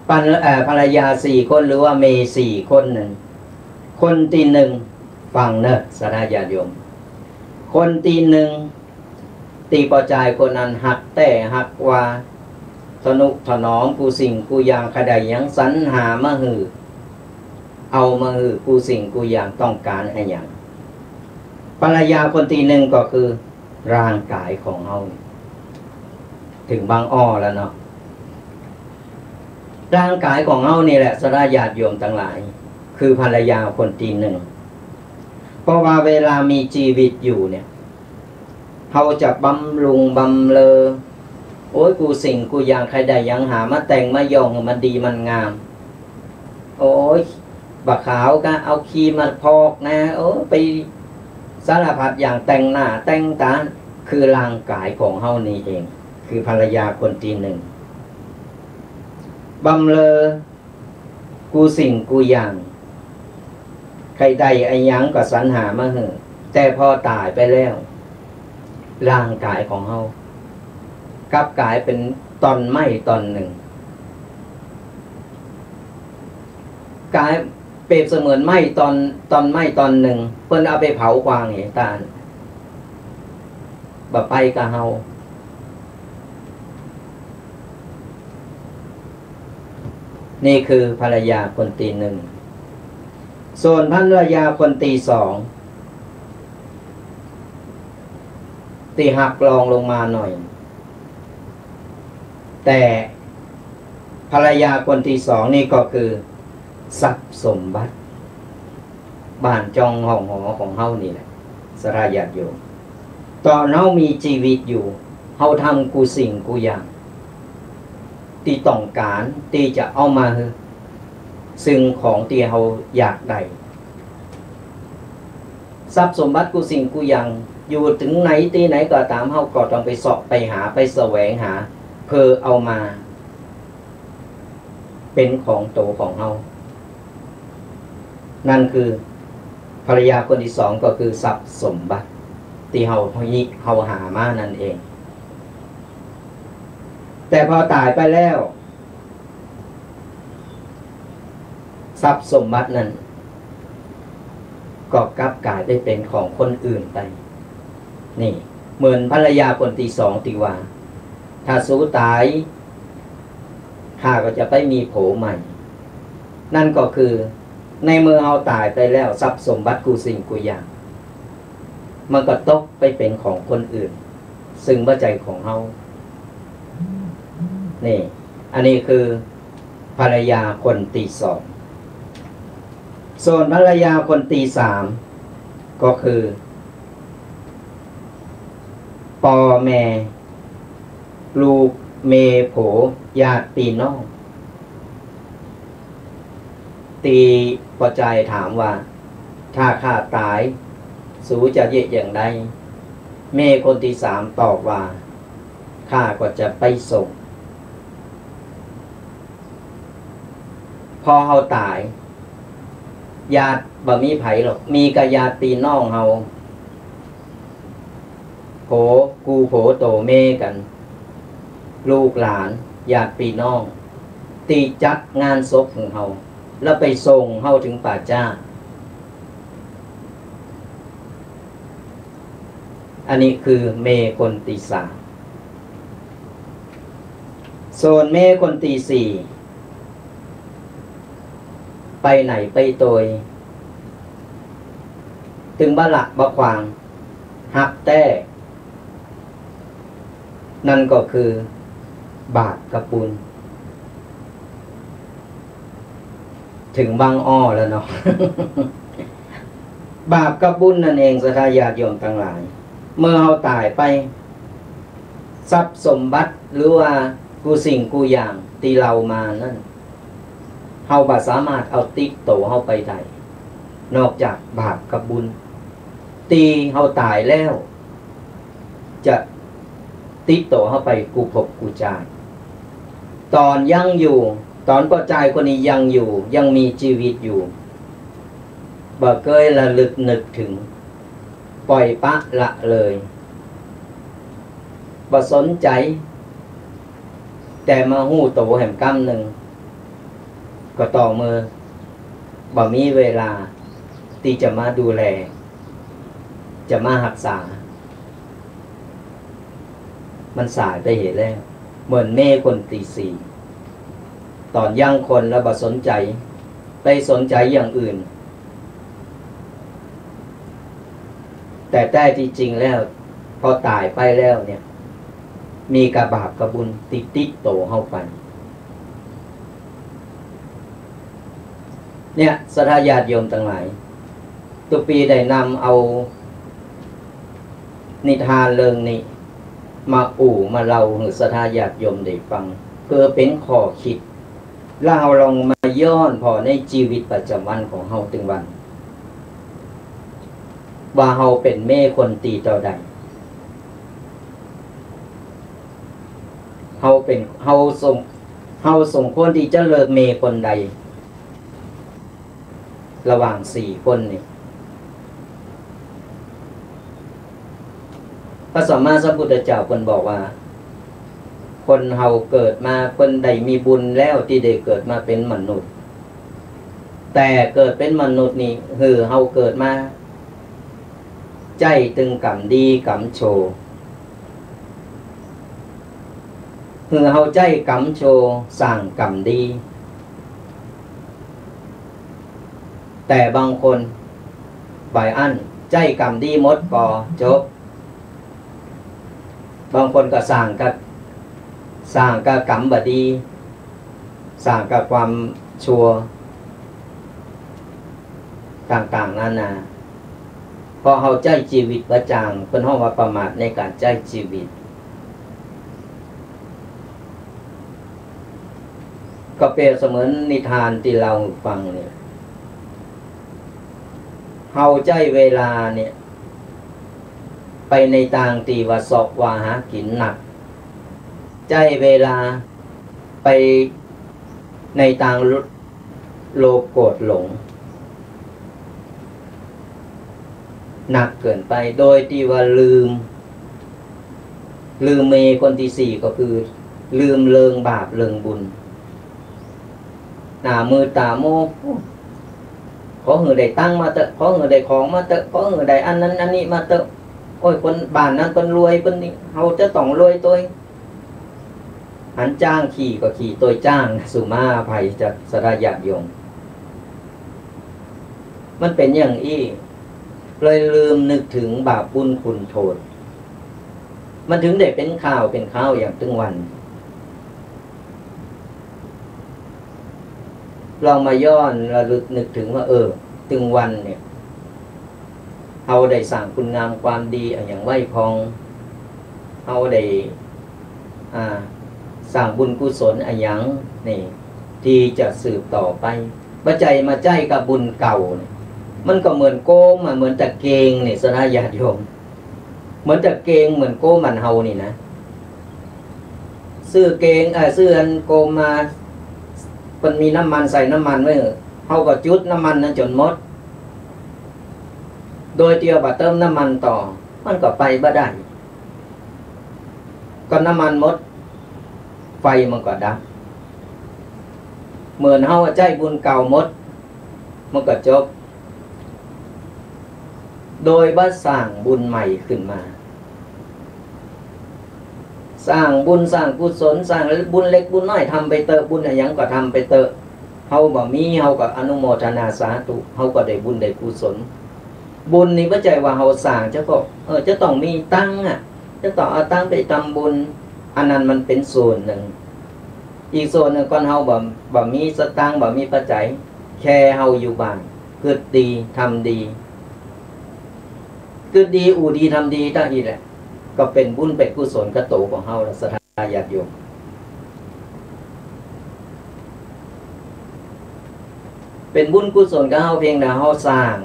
ปัน- เอ่อ ภรรยาสี่คนหรือว่าเมย์สี่คนนั้น คนตี้หนึ่ง ฟังเน่อ ศรัทธาญาติโยม คนตี้หนึ่ง ตี้ป้อจายคนนั้นฮักแต๊ฮักว่า ทะนุถนอมกู้สิ่งกู้อย่าง ใค่ได้หยังสรรหามาหื้อ เอามาหื้อกู้สิ่งกู้อย่าง ต้องก๋านอะหยัง ภรรยาคนตี้หนึ่งก็คือ ร่างก๋ายของเฮา เถิงบางอ้อแล้วเนาะ ร่างก๋ายของเฮานี่แหละ ศรัทธาญาติโยมตังหลาย คือภรรยาคนตี้หนึ่ง เพราะว่าเวลามีจีวิตอยู่เนี่ย เฮาจะบำรุงบำเรอ โอ๊ย กู้สิ่งกู้อย่าง ใค่ได้หยังหามาแต่งมาย้องหื้อมันดีมันงาม โอ๊ย บ่าวขาวก็เอาครีมมาพอกนะ โอ๊ย ไปสารพัดอย่าง แต่งหน้าแต่งต๋า คือร่างก๋ายของเฮานี่เอง คือภรรยาคนตี้หนึ่ง บำเรอกู้สิ่งกู้อย่าง ใค่ได้อะหยังก็สรรหามาหื้อ แต่พอต๋ายไปแล้ว ร่างก๋ายของเฮากลับก๋ายเป๋นต้นไม้ต้นนึ่ง ก๋ายเปรียบเสมือนไม้ต้น ต้นไม้ต้นนึ่ง เปิ้นเอาไปเผาควางเหีย ต้าน บ่ไปกับเฮา นี่คือภรรยาคนตี้นึ่ง ส่วนภรรยาคนตี้สอง ตี้ฮักรองลงมาหน่อย แต่ภรรยาคนตี้สองนี่ก็คือทรัพย์สมบัติ บ้านจองห้องหอของเฮานี่แหละ ศรัทธาญาติโยม ต๋อนเฮามีจีวิตอยู่ เฮาทำกู้สิ่งกู้อย่าง ตี้ต้องก๋านตี้จะเอามาหื้อ ซึ่งของตี้เฮาอยากได้ ทรัพย์สมบัติกู้สิ่งกู้อย่าง อยู่เถิงไหนตี้ไหนก็ต๋าม เฮาก็ต้องไปเซาะไปหา ไปแสวงหา เพื่อเอามา เป๋นของโตของเฮา นั่นคือภรรยาคนตี้สองก็คือทรัพย์สมบัติตี้เฮา เฮาหามานั่นเอง แต่พอต๋ายไปแล้ว ทรัพย์สมบัตินั้น ก็กลับก๋ายไปเป๋นของคนอื่นไป นี่ เหมือนภรรยาคนตี้สองตี้ว่า ถ้าสูต๋าย ข้าก็จะไปมีผัวใหม่ นั่นก็คือ ในเมื่อเฮาต๋ายไปแล้ว ทรัพย์สมบัติกู้สิ่งกู้อย่าง มันก็ตกไปเป๋นของคนอื่น ซึ่งบ่ใจ้ของเฮา นี่ อันนี้คือภรรยาคนตี้สอง ส่วนภรรยาคนตี้สาม ก็คือ ป้อแม่ ลูก เมย์ ผัว ญาติปี้น้อง ตี้ป้อจายถามว่า ถ้าข้าต๋าย สูจะเยียะอย่างใด เมย์คนตี้สามตอบว่า ข้าก็จะไปส่ง พอเฮาต๋าย ญาติบ่มีใผหรอก มีก็ญาติปี้น้องเฮา ผัวกู้ผัวโตเมย์กั๋น ลูกหลาน ญาติปี้น้อง ตี้จัดงานศพหื้อเฮา แล้วไปส่งเฮาเถิงป่าจ๊า อันนี้คือเมย์คนตี้สาม ส่วนเมย์คนตี้สี่ ไปไหนไปโตย ตึงบ่ละบ่ขวาง ฮักแต๊ นั่นก็คือบาปกับบุญ เถิงบางอ้อแล้วเนาะ บาปกับบุญนั่นเอง ศรัทธาญาติโยมตังหลาย เมื่อเฮาต๋ายไป ทรัพย์สมบัติหรือว่ากู้สิ่งกู้อย่างตี้เฮามานั้น เฮาบ่สามารถเอาติดโตเฮาไปได้ นอกจากบาปกับบุญ ตี้เฮาต๋ายแล้ว จะติดโตเฮาไปกู้ภพกู้จาติ ต๋อนยังอยู่ ต๋อนป้อจายคนนี้ยังอยู่ ยังมีจีวิตอยู่ บ่เกยระลึกนึกเถิง ป่อยปละละเลย บ่สนใจ๋ แต่มาฮู้โตแหมก้ำนึ่ง ก็ต่อเมื่อบ่มีเวลาตี้จะมาดูแล จะมาฮักษา มันสายไปเหียแล้ว เหมือนเมย์คนตี้สี่ ต๋อนยังคนแล้วบ่สนใจ๋ ไปสนใจ๋อย่างอื่น แต่แต๊ตี้จริงแล้ว พอต๋ายไปแล้วเนี่ย มีกะบาปกะบุญติดติดโตเฮาไป เนี่ย ศรัทธาญาติโยมตังหลาย ตุ๊ปีได้นำเอานิทานเรื่องนี้ มาอู้มาเล่าหื้อศรัทธาญาติโยมได้ฟัง เปื้อเป๋นข้อคิด แล้วเฮาลองมาย้อนผ่อในจีวิตประจ๋ำวันของเฮาตึงวัน ว่าเฮาเป๋นเมย์คนตี้เต้าใด เฮาเป๋น เฮาสม เฮาสมควรตี้จะเลือกเมียคนใด ระหว่างสี่คนนี่ พระสัมมาสัมพุทธเจ้าเปิ้นบอกว่า คนเฮาเกิดมาเปิ้นได้มีบุญแล้วตี้ได้เกิดมาเป๋นมนุษย์ แต่เกิดเป๋นมนุษย์นี่ หื้อเฮาเกิดมา ใจ๊ตึงกรรมดีกรรมชั่ว หื้อเฮาใจ๊กรรมชั่วสร้างกรรมดี แต่บางคนบ่อั้น ใจ๊กรรมดีหมดก็จบ บางคนก็สร้างกับ สร้างกับกรรมบ่ดี สร้างกับความชั่ว ต่างๆ นานา เพราะเฮาใจ๊จีวิตบ่จ๋าง เปิ้นฮ้องว่าประมาทในก๋านใจ๊จีวิต ก็เปรียบเสมือนนิทานตี้เล่าหื้อฟังนี่ เฮาใจ๊เวลาเนี่ย ไปในตางตี้ว่าเซาะว่าหากิ๋นหนัก ใจ๊เวลาไปในตางโลภโกรธหลง หนักเกินไป โดยตี้ว่าลืม ลืมเมียคนตี้สี่ ก็คือลืมเรื่องบาปเรื่องบุญ หน้ามืดต๋ามัว ขอหื้อได้ตังค์มาเต๊อะ ขอหื้อได้ของมาเต๊อะ ขอหื้อได้อันนั้นอันนี้มาเต๊อะ โอ้ย คนบ้านนั้นเปิ้นรวย เปิ้นนี่ เฮาจะต้องรวยตวย หันจ๊างขี่ก็ขี่ตวยจ๊าง สุมาอภัยจากศรัทธาญาติโยม มันเป๋นอย่างอี้ เลยลืมนึกเถิงบาปบุญคุณโทษ มันเถิงได้เป๋นคราวเป๋นคราวอย่างตึงวัน ลองมาย้อนระลึกนึกเถิงว่า เออ ตึงวันเนี่ย เฮาได้สร้างคุณงามความดีอะหยังไว้พ่อง เฮาได้ อ่า สร้างบุญกุศลอะหยังนี่ ตี้จะสืบต่อไป บ่ใจ้มาใจ๊กับบุญเก่านี่ มันก็เหมือนโกมอะ เหมือนตะเกงนี่ ศรัทธาญาติโยม เหมือนตะเกง เหมือนโกมบ้านเฮานี่นะ ซื้อเกง เอ่อ ซื้ออันโกมมา มันมีน้ำมัน ใส่น้ำมันไว้เหอะ เฮาก็จุดน้ำมันนั้นจ๋นหมด โดยตี้บ่เติมน้ำมันต่อ มันก็ไปบ่ได้ ก็น้ำมันหมด ไฟมันก็ดับ เหมือนเฮาใจ๊บุญเก่าหมด มันก็จบ โดยบ่สร้างบุญใหม่ขึ้นมา สร้างบุญสร้างกุศล สร้างบุญเล็กบุญน้อย ทำไปเต๊อะ บุญอะหยังก็ทำไปเต๊อะ เฮาบ่มี เฮาก็อนุโมทนาสาธุ เฮาก็ได้บุญได้กุศล บุญนี่บ่ใจ้ว่าเฮาสร้างจะก็ เออ จะต้องมีตังค์อะ จะต้องเอาตังค์ไปทำบุญ อันนั้นมันเป๋นส่วนนึ่ง อีกส่วนนึ่งก่อนเฮาบ่ บ่มีสตางค์ บ่มีปัจจัย แค่เฮาอยู่บ้าน กึ๊ดดี ทำดี กึ๊ดดี อู้ดี ทำดี เต้าอี้แหละ ก็เป๋นบุญเป๋นกุศลกับตั๋วของเฮาแล้ว ศรัทธาญาติโยม เป๋นบุญกุศลกับเฮาเพียงแต่เฮาสร้าง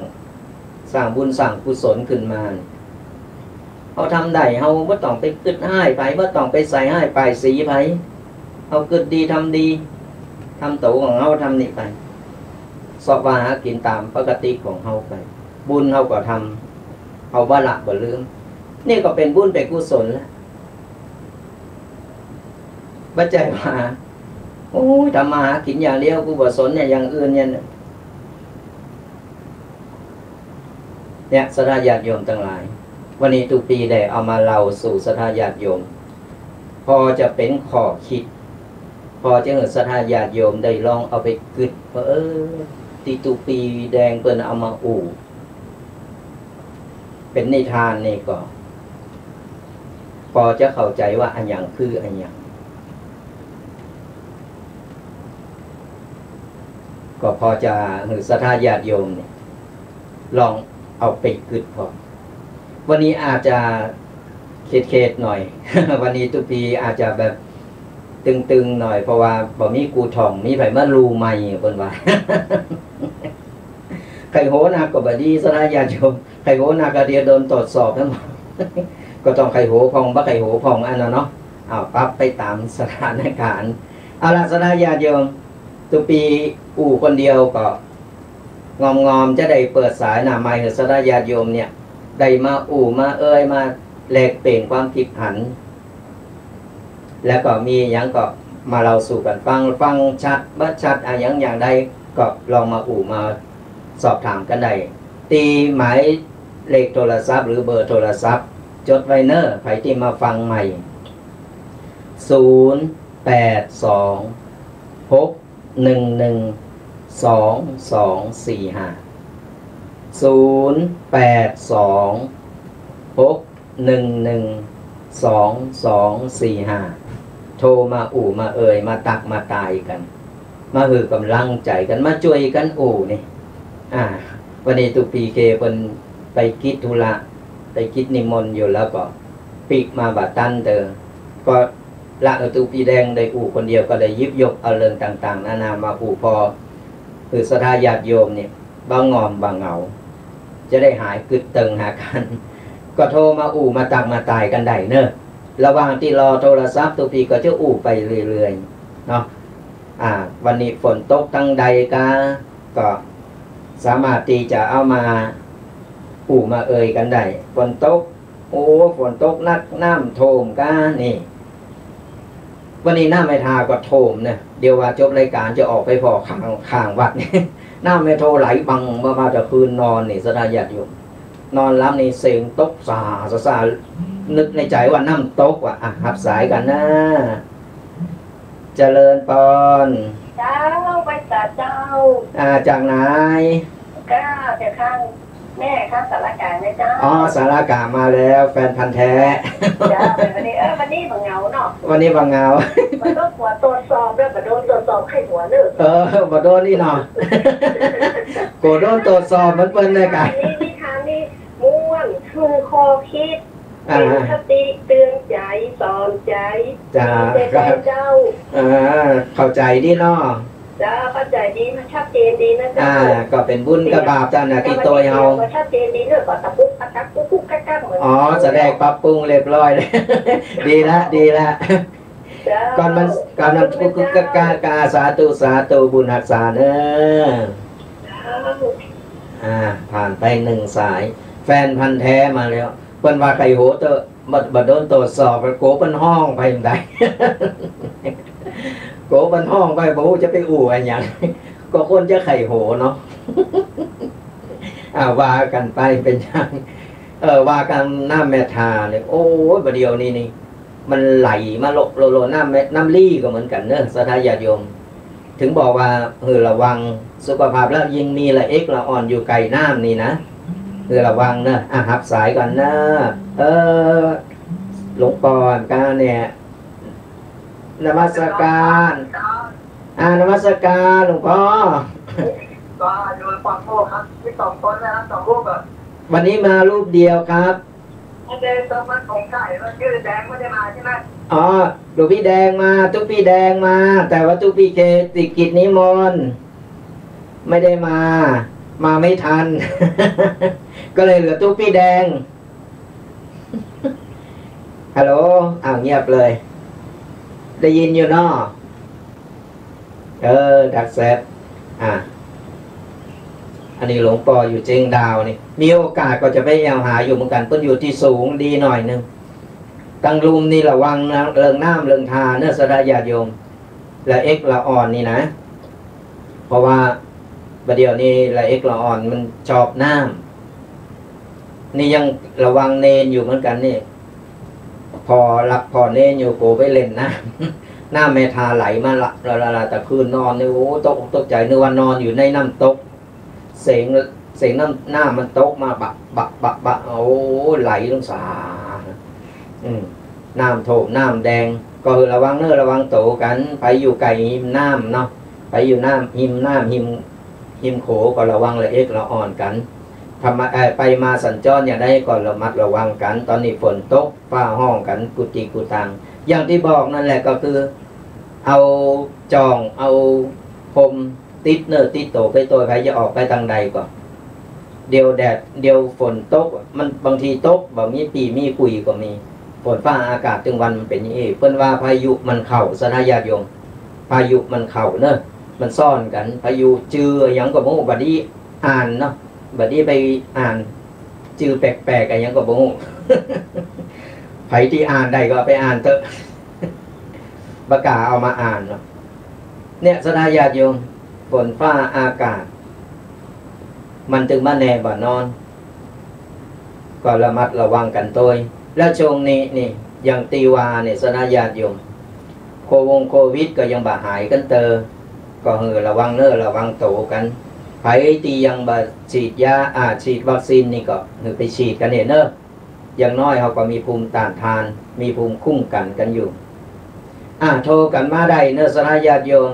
สร้างบุญสร้างกุศลขึ้นมา เฮาทำได้ เฮาบ่ต้องไปกึ๊ดฮ้ายใผ บ่ต้องไปใส่ฮ้ายป้ายสีใผ เฮากึ๊ดดี ทำดี ทำตั๋วของเฮา ทำนี่ไป เซาะว่าหากิ๋นต๋ามปกติของเฮาไป บุญเฮาก็ทำ เฮาบ่ละบ่ลืม นี่ก็เป๋นบุญเป๋นกุศลแล้ว บ่ใจ้ว่า โอ้ย ทำมาหากิ๋นอย่างเดียว กูบ่สนเนี่ย อย่างอื่นเนี่ย เนี่ย ศรัทธาญาติโยมตังหลาย วันนี้ตุ๊ปี๋ได้เอามาเล่าสู่ศรัทธาญาติโยม ปอจะเป๋นข้อคิด ปอจะหื้อศรัทธาญาติโยมได้ลองเอาไปกึ๊ดว่า เออ ตี้ตุ๊ปี๋แดงเปิ้นเอามาอู้ เป๋นนิทานนี่ก็ ปอจะเข้าใจ๋ว่าอะหยังคืออะหยัง ก็ปอจะหื้อศรัทธาญาติโยมเนี่ย ลองเอาไปกึ๊ดพ่อง วันนี้อาจจะเขดๆ หน่อย วันนี้ตุ๊ปี๋อาจจะแบบตึงๆ หน่อย เพราะว่าบ่มีครูท่อง มีใผมาลู่ใหม่ เปิ้นว่า ใค่หัวหนักก็บ่ดี ศรัทธาญาติโยม ใค่หัวหนักก็เดี๋ยวโดนตรวจสอบนะ ก็ต้องใค่หัวพ่อง บ่ใค่หัวพ่องอันนั้นเนาะ เอาปรับไปต๋ามสถานก๋ารณ์ เอ เอาละ ศรัทธาญาติโยม ตุ๊ปี๋อู้คนเดียวก็งอมๆ จะได้เปิดสายหน้าไมค์หื้อศรัทธาญาติโยมเนี่ย ได้มาอู้มาเอ่ย มาแลกเปลี่ยนความกึ๊ดหัน แล้วก็มีหยังก็มาเล่าสู่กั๋นฟัง ฟังชัดบ่ชัดอะหยังอย่างใดก็ลองมาอู้มาสอบถามกั๋นได้ ตี้หมายเลขโทรศัพท์หรือเบอร์โทรศัพท์ จดไว้เน่อ ใผตี้มาฟังใหม่ ศูนย์ แปด สอง หก หนึ่ง หนึ่ง สอง สอง สี่ ห้า ศูนย์ แปด สอง หก หนึ่ง หนึ่ง สอง สอง สี่ ห้า โทรมาอู้มาเอ่ย มาตักมาตายกั๋น มาหื้อก๋ำลังใจ๋กั๋น มาจ้วยกั๋นอู้นี่ อ่า วันนี้ตุ๊ปี๋เคเปิ้นไปกิจธุระ ไปกิจนิมนต์อยู่ แล้วก็ปิ๊กมาบ่ตันเต๊อะ ก็ละตุ๊ปี๋แดงได้อู้คนเดียว ก็เลยหยิบยกเอาเรื่องต่างๆ นานามาอู้ ปอหื้อศรัทธาญาติโยมเนี่ย บ่ง่อมบ่เหงา จะได้หายกึ๊ดเติงหากั๋น ก็โทรมาอู้มาตักมาตายกั๋นได้เน่อ ระหว่างตี้รอโทรศัพท์ตุ๊ปี๋ก็จะอู้ไปเรื่อยๆ เนาะ อ่า วันนี้ฝนตกตังใดกา ก็สามารถตี้จะเอามาอู้มาเอ่ยกั๋นได้ ฝนตก โอ้ ฝนตกหนัก น้ำท่วมกานี่ วันนี้น้ำแม่ทาก็ท่วมเน่อ เดี๋ยวว่าจบรายก๋านจะออกไปผ่อข้าง ข้างวัดนี่ น้ำแม่โทไหลบังมา มาแต่คืนนอนนี่ ศรัทธาญาติโยม นอนหลับนี่เสียงตกส่าส่าส่า นึกในใจ๋ว่าน้ำตกว่ะ อ่ะ ฮับสายกั๋นนะ เจริญปอน เจ้า ไหว้สาเจ้า อ่า จากไหน ก็จากข้าง แม่ข้างสารกลางนะเจ้า อ๋อ สารกลางมาแล้ว แฟนพันธุ์แท้ เจ้า วันนี้ เออ วันนี้บ่เหงาเนาะ วันนี้บ่เหงา บ่ต้องกั๋วตรวจสอบแล้ว บ่โดนตรวจสอบไข้หัวเน่อ เออ บ่โดนอี้เนาะ กั๋วโดนตรวจสอบเหมือนเปิ้นเลยกา นี่ นิทานนี่ม่วน คือข้อคิด อ่า เตื๋อนคติ เตื๋อนใจ๋ สอนใจ๋ เจ้า ดีแก่เจ้า อ่า เข้าใจ๋ดีเนาะ เจ้า เข้าใจ๋ดี มันชัดเจนดีนะเจ้า อ่า ก็เป๋นบุญกับบาปเจ้าน่ะ ตี้โตยเฮา ก็ชัดเจนดีเน่อ ก็ตะปุกตะกักกุ๊กกุ๊กกักกักเหมือน อ๋อ แสดงปรับปรุงเรียบร้อย ดีละ ดีละ เจ้า ก่อนมัน ก่อนมันกุ๊กกุ๊กกักกัก กา สาธุ สาธุ บุญฮักษาเน่อ เจ้า อ่า ผ่านไปหนึ่งสาย แฟนพันธุ์แท้มาแล้ว เปิ้นว่าใค่หัวเต๊อะ บ่ บ่โดนตรวจสอบ กั๋วเปิ้นฮ้องไปบ่ได้ กั๋วเปิ้นฮ้องไป บ่ฮู้จะไปอู้อะหยัง ก็คนจะใค่หัวเนาะ อ่า ว่ากั๋นไปเป๋นอย่าง เออ ว่ากั๋นน้ำแม่ทาเนี่ย โอ้ย บ่าเดี่ยวนี้นี่ มันไหลมาโละโละโละ น้ำแม่ น้ำลี้ก็เหมือนกั๋นเน่อ ศรัทธาญาติโยม เถิงบอกว่าหื้อระวังสุขภาพ แล้วยิ่งมีละเอกละอ่อนอยู่ใก้น้ำนี่นะ หื้อระวังเน่อ อ่ะ ฮับสายก่อนเน่อ เออ หลวงปอก่าเนี่ย นมัสการ อ่า นมัสการหลวงปอ ก็อยู่หลวงปอโทษครับ มีสองคนนะครับ สองรูปอะ วันนี้มารูปเดียวครับ เดินตรงมาสงสัยว่าชื่อแดงไม่ได้มาใช่ไหม อ๋อ หลวงพี่แดงมา ตุ๊ปี้แดงมา แต่ว่าตุ๊ปี้เคติดกิจนิมนต์ ไม่ได้มา มาไม่ทัน ก็เลยเหลือตุ๊ปี้แดง ฮัลโหล อ้าว เงียบเลย ได้ยินอยู่เนาะ เออ ดักแซด อ่ะ อันนี้หลวงปออยู่เจียงดาวนี่ มีโอกาสก็จะไปแอ่วหาอยู่เหมือนกั๋น เปิ้นอยู่ตี้สูงดีหน่อยนึ่ง ตังลุ่มนี่ระวังนะ เรื่องน้ำเรื่องทาเน่อ ศรัทธาญาติโยม ละเอกละอ่อนนี่นะ เพราะว่าบ่าเดี่ยวนี้ละเอกละอ่อนมันชอบน้ำ นี่ยังระวังเณรอยู่เหมือนกั๋นนี่ ผ่อหลับผ่อเณรอยู่ โผไปเล่นน้ำ น้ำแม่ทาไหลมาละ ละ ละ ละ ตะคืนนอนนี่ โอ้ ตกอกตกใจ๋ นึกว่านอนอยู่ในน้ำตก เสียง เสียงน้ำ น้ำมันตกมาบะ บะ บะ บะ โอ้ ไหลลงสา อืม น้ำท่วม น้ำแดง ก็หื้อระวังเน่อ ระวังโตกั๋น ใผอยู่ใก้ฮิมน้ำเนาะ ใผอยู่น้ำ ฮิมน้ำ ฮิม ฮิมโขงก็ระวังละเอกละอ่อนกั๋น ธรรมะ เอ่อ ไปมาสัญจรอย่างใดก็ระมัดระวังกั๋น ต๋อนนี้ฝนตก ฟ้าฮ้องกั๋นกู้ตี้กู้ตาง อย่างตี้บอกนั่นแหละ ก็คือ เอาจ้อง เอาพรม ติดเน่อติดโตไป โตยใผจะออกไปตางใดก็ เดี๋ยวแดด เดี๋ยวฝนตก มันบางทีตก บ่มีปี้มีคุยก็มี ฝนฟ้าอากาศตึงวันมันเป๋นอย่างอี้ เปิ้นว่าพายุมันเข้า ศรัทธาญาติโยม พายุมันเข้าเนอะ มันซ้อนกั๋น พายุจื้ออะหยังก็บ่ฮู้ บ่ดีอ่านเนาะ บ่ดีไปอ่าน จื้อแปลกๆ อะหยังก็บ่ฮู้ ใผตี้อ่านได้ก็เอาไปอ่านเต๊อะ บ่กล้าเอามาอ่านเนาะ เนี่ย ศรัทธาญาติโยม ฝนฟ้าอากาศ มันตึงบ่แน่บ่นอน ก็ระมัดระวังกั๋นตวย แล้วช่วงนี้นี่ อย่างตี้ว่าเนี่ย ศรัทธาญาติโยม โควงโควิดก็ยังบ่หายกั๋นเต๊อะ ก็หื้อระวังเน้อ ระวังโตกั๋น ใผตี้ยังบ่ฉีดยา อ่า ฉีดวัคซีนนี่ก็หื้อไปฉีดกั๋นเน่อ อย่างน้อยเฮาก็มีภูมิต้านทาน มีภูมิคุ้มกั๋นกั๋นอยู่ อ่า โทรกั๋นมาได้เน้อ ศรัทธาญาติโยม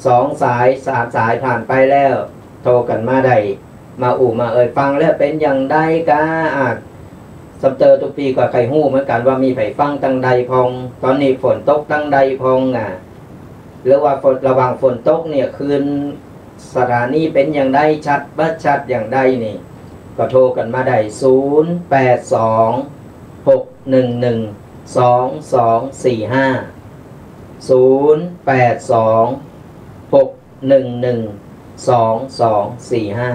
สองสาย สามสายผ่านไปแล้ว โทรกั๋นมาได้ มาอู้มาเอ่ย ฟังแล้วเป๋นอย่างใดกา อ่า สำเต๊อะ ตุ๊กปี้ก็ใค่ฮู้เหมือนกั๋นว่ามีใผฟังตังใดพ่อง ต๋อนนี้ฝนตกตังใดพ่อง อ่า หรือว่าฝน ระหว่างฝนตกเนี่ย คลื่นสถานีเป๋นอย่างใด ชัดบ่ชัดอย่างใดนี่ ก็โทรกั๋นมาได้ ศูนย์แปดสอง หกหนึ่งหนึ่ง สองสองสี่ห้า ศูนย์แปดสอง หกหนึ่งหนึ่ง สองสองสี่ห้า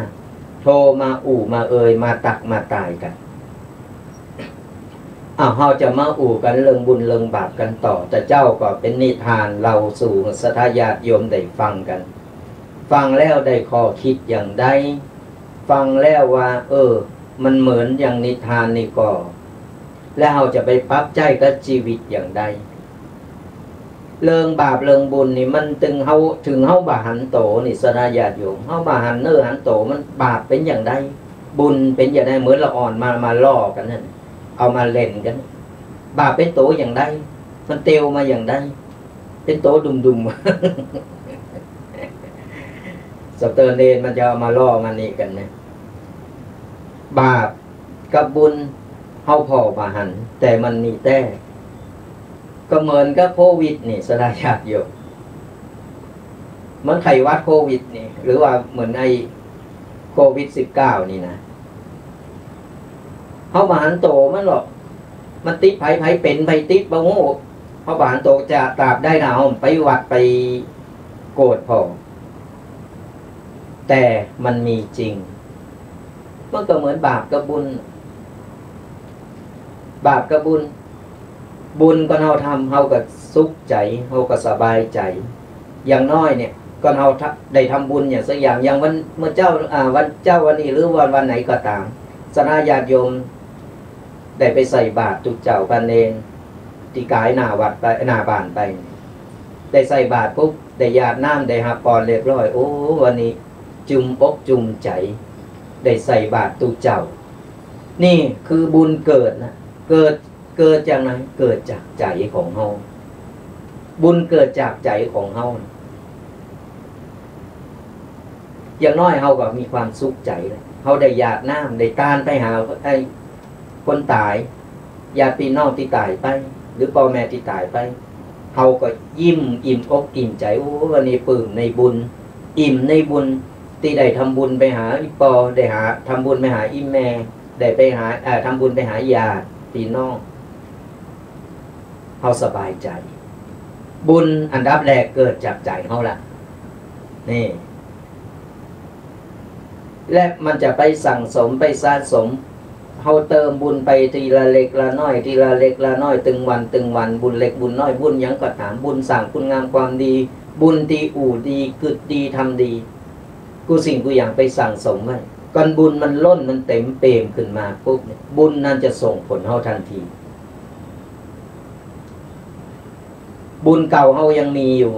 โทรมาอู้มาเอ่ย มาตักมาตายกั๋น อ้าว เฮาจะมาอู้กั๋นเรื่องบุญเรื่องบาปกั๋นต่อ แต่เจ้าก็เป๋นนิทานเล่าสู่ศรัทธาญาติโยมได้ฟังกั๋น ฟังแล้วได้ข้อคิดอย่างใด ฟังแล้วว่า เออ มันเหมือนอย่างนิทานนี่ก่อ แล้วเฮาจะไปปรับใจ๊กับจีวิตอย่างใด เรื่องบาปเรื่องบุญนี่มันตึงเฮา เถิงเฮาบ่หันโตนี่ ศรัทธาญาติโยม เฮาบ่หันเนื้อหันโต มันบาปเป๋นอย่างใด บุญเป๋นอย่างใด เหมือนละอ่อนมา มาล้อกั๋นนั่น เอามาเล่นกั๋น บาปเป๋นโตอย่างใด มันเตียวมาอย่างใด เป๋นโตดุ่มๆ สเตอร์เนนมันจะเอามาล้อมานี่กั๋นนะ บาปกับบุญ เฮาผ่อบ่หัน แต่มันมีแต๊ ก็เหมือนกับโควิดนี่ ศรัทธาญาติโยม เหมือนไข้หวัดโควิดนี่ หรือว่าเหมือนไอ้โควิดสิบเก้านี่นะ เฮาบ่หันโตมันหรอก มันติดไผ ไผเป๋น ไผติดบ่ฮู้ เฮาบ่หันโต จะตราบใดนะ เฮาไปวัดไปโกษผ่อ แต่มันมีจริง มันก็เหมือนบาปกับบุญ บาปกับบุญ บุญก่อนเฮาทำ เฮาก็สุขใจ๋ เฮาก็สบายใจ๋ อย่างน้อยเนี่ย ก่อนเฮาทะ ได้ทำบุญอย่างสักอย่าง อย่างวัน เมื่อเจ๊า อ่า วันเจ๊าวันนี้ หรือวัน วันไหนก็ต๋าม ศรัทธาญาติโยม ได้ไปใส่บาตรตุ๊เจ้าพระเณร ตี้ก๋ายหน้าวัดไป หน้าบ้านไป ได้ใส่บาตรปุ๊บ ได้หยาดน้ำ ได้ฮับปอนเรียบร้อย โอ้ วันนี้จุ่มอกจุ่มใจ๋ ได้ใส่บาตรตุ๊เจ้า นี่คือบุญเกิดนะ เกิด เกิดจากไหน เกิดจากใจ๋ของเฮา บุญเกิดจากใจ๋ของเฮา อย่างน้อยเฮาก็มีความสุขใจ๋แล้ว เฮาได้หยาดน้ำ ได้ตานไปหาไอ้คนต๋าย ญาติพี่น้องตี้ต๋ายไป หรือป้อแม่ตี้ต๋ายไป เฮาก็อิ่ม อิ่มอกอิ่มใจ๋ โอ้ วันนี้ปลื้มในบุญ อิ่มในบุญ ตี้ได้ทำบุญไปหาอี่ป้อ ได้หา ทำบุญไปหาอี่แม่ ได้ไปหา เอ่อ ทำบุญไปหาญาติพี่น้อง เฮาสบายใจ๋ บุญอันดับแรกเกิดจากใจ๋เฮาละ นี่ และมันจะไปสั่งสม ไปสะสม เฮาเติมบุญไปทีละเล็กละน้อย ทีละเล็กละน้อย ตึงวัน ตึงวัน บุญเล็กบุญน้อย บุญหยังก็ต๋าม บุญสร้างคุณงามความดี บุญตี้อู้ดี กึ๊ดดี ทำดี กู้สิ่งกู้อย่างไปสั่งสมไว้ ก่อนบุญมันล้น มันเต๋มเปี่ยมขึ้นมาปุ๊บเนี่ย บุญนั้นจะส่งผลเฮาทันที บุญเก่าเฮายังมีอยู่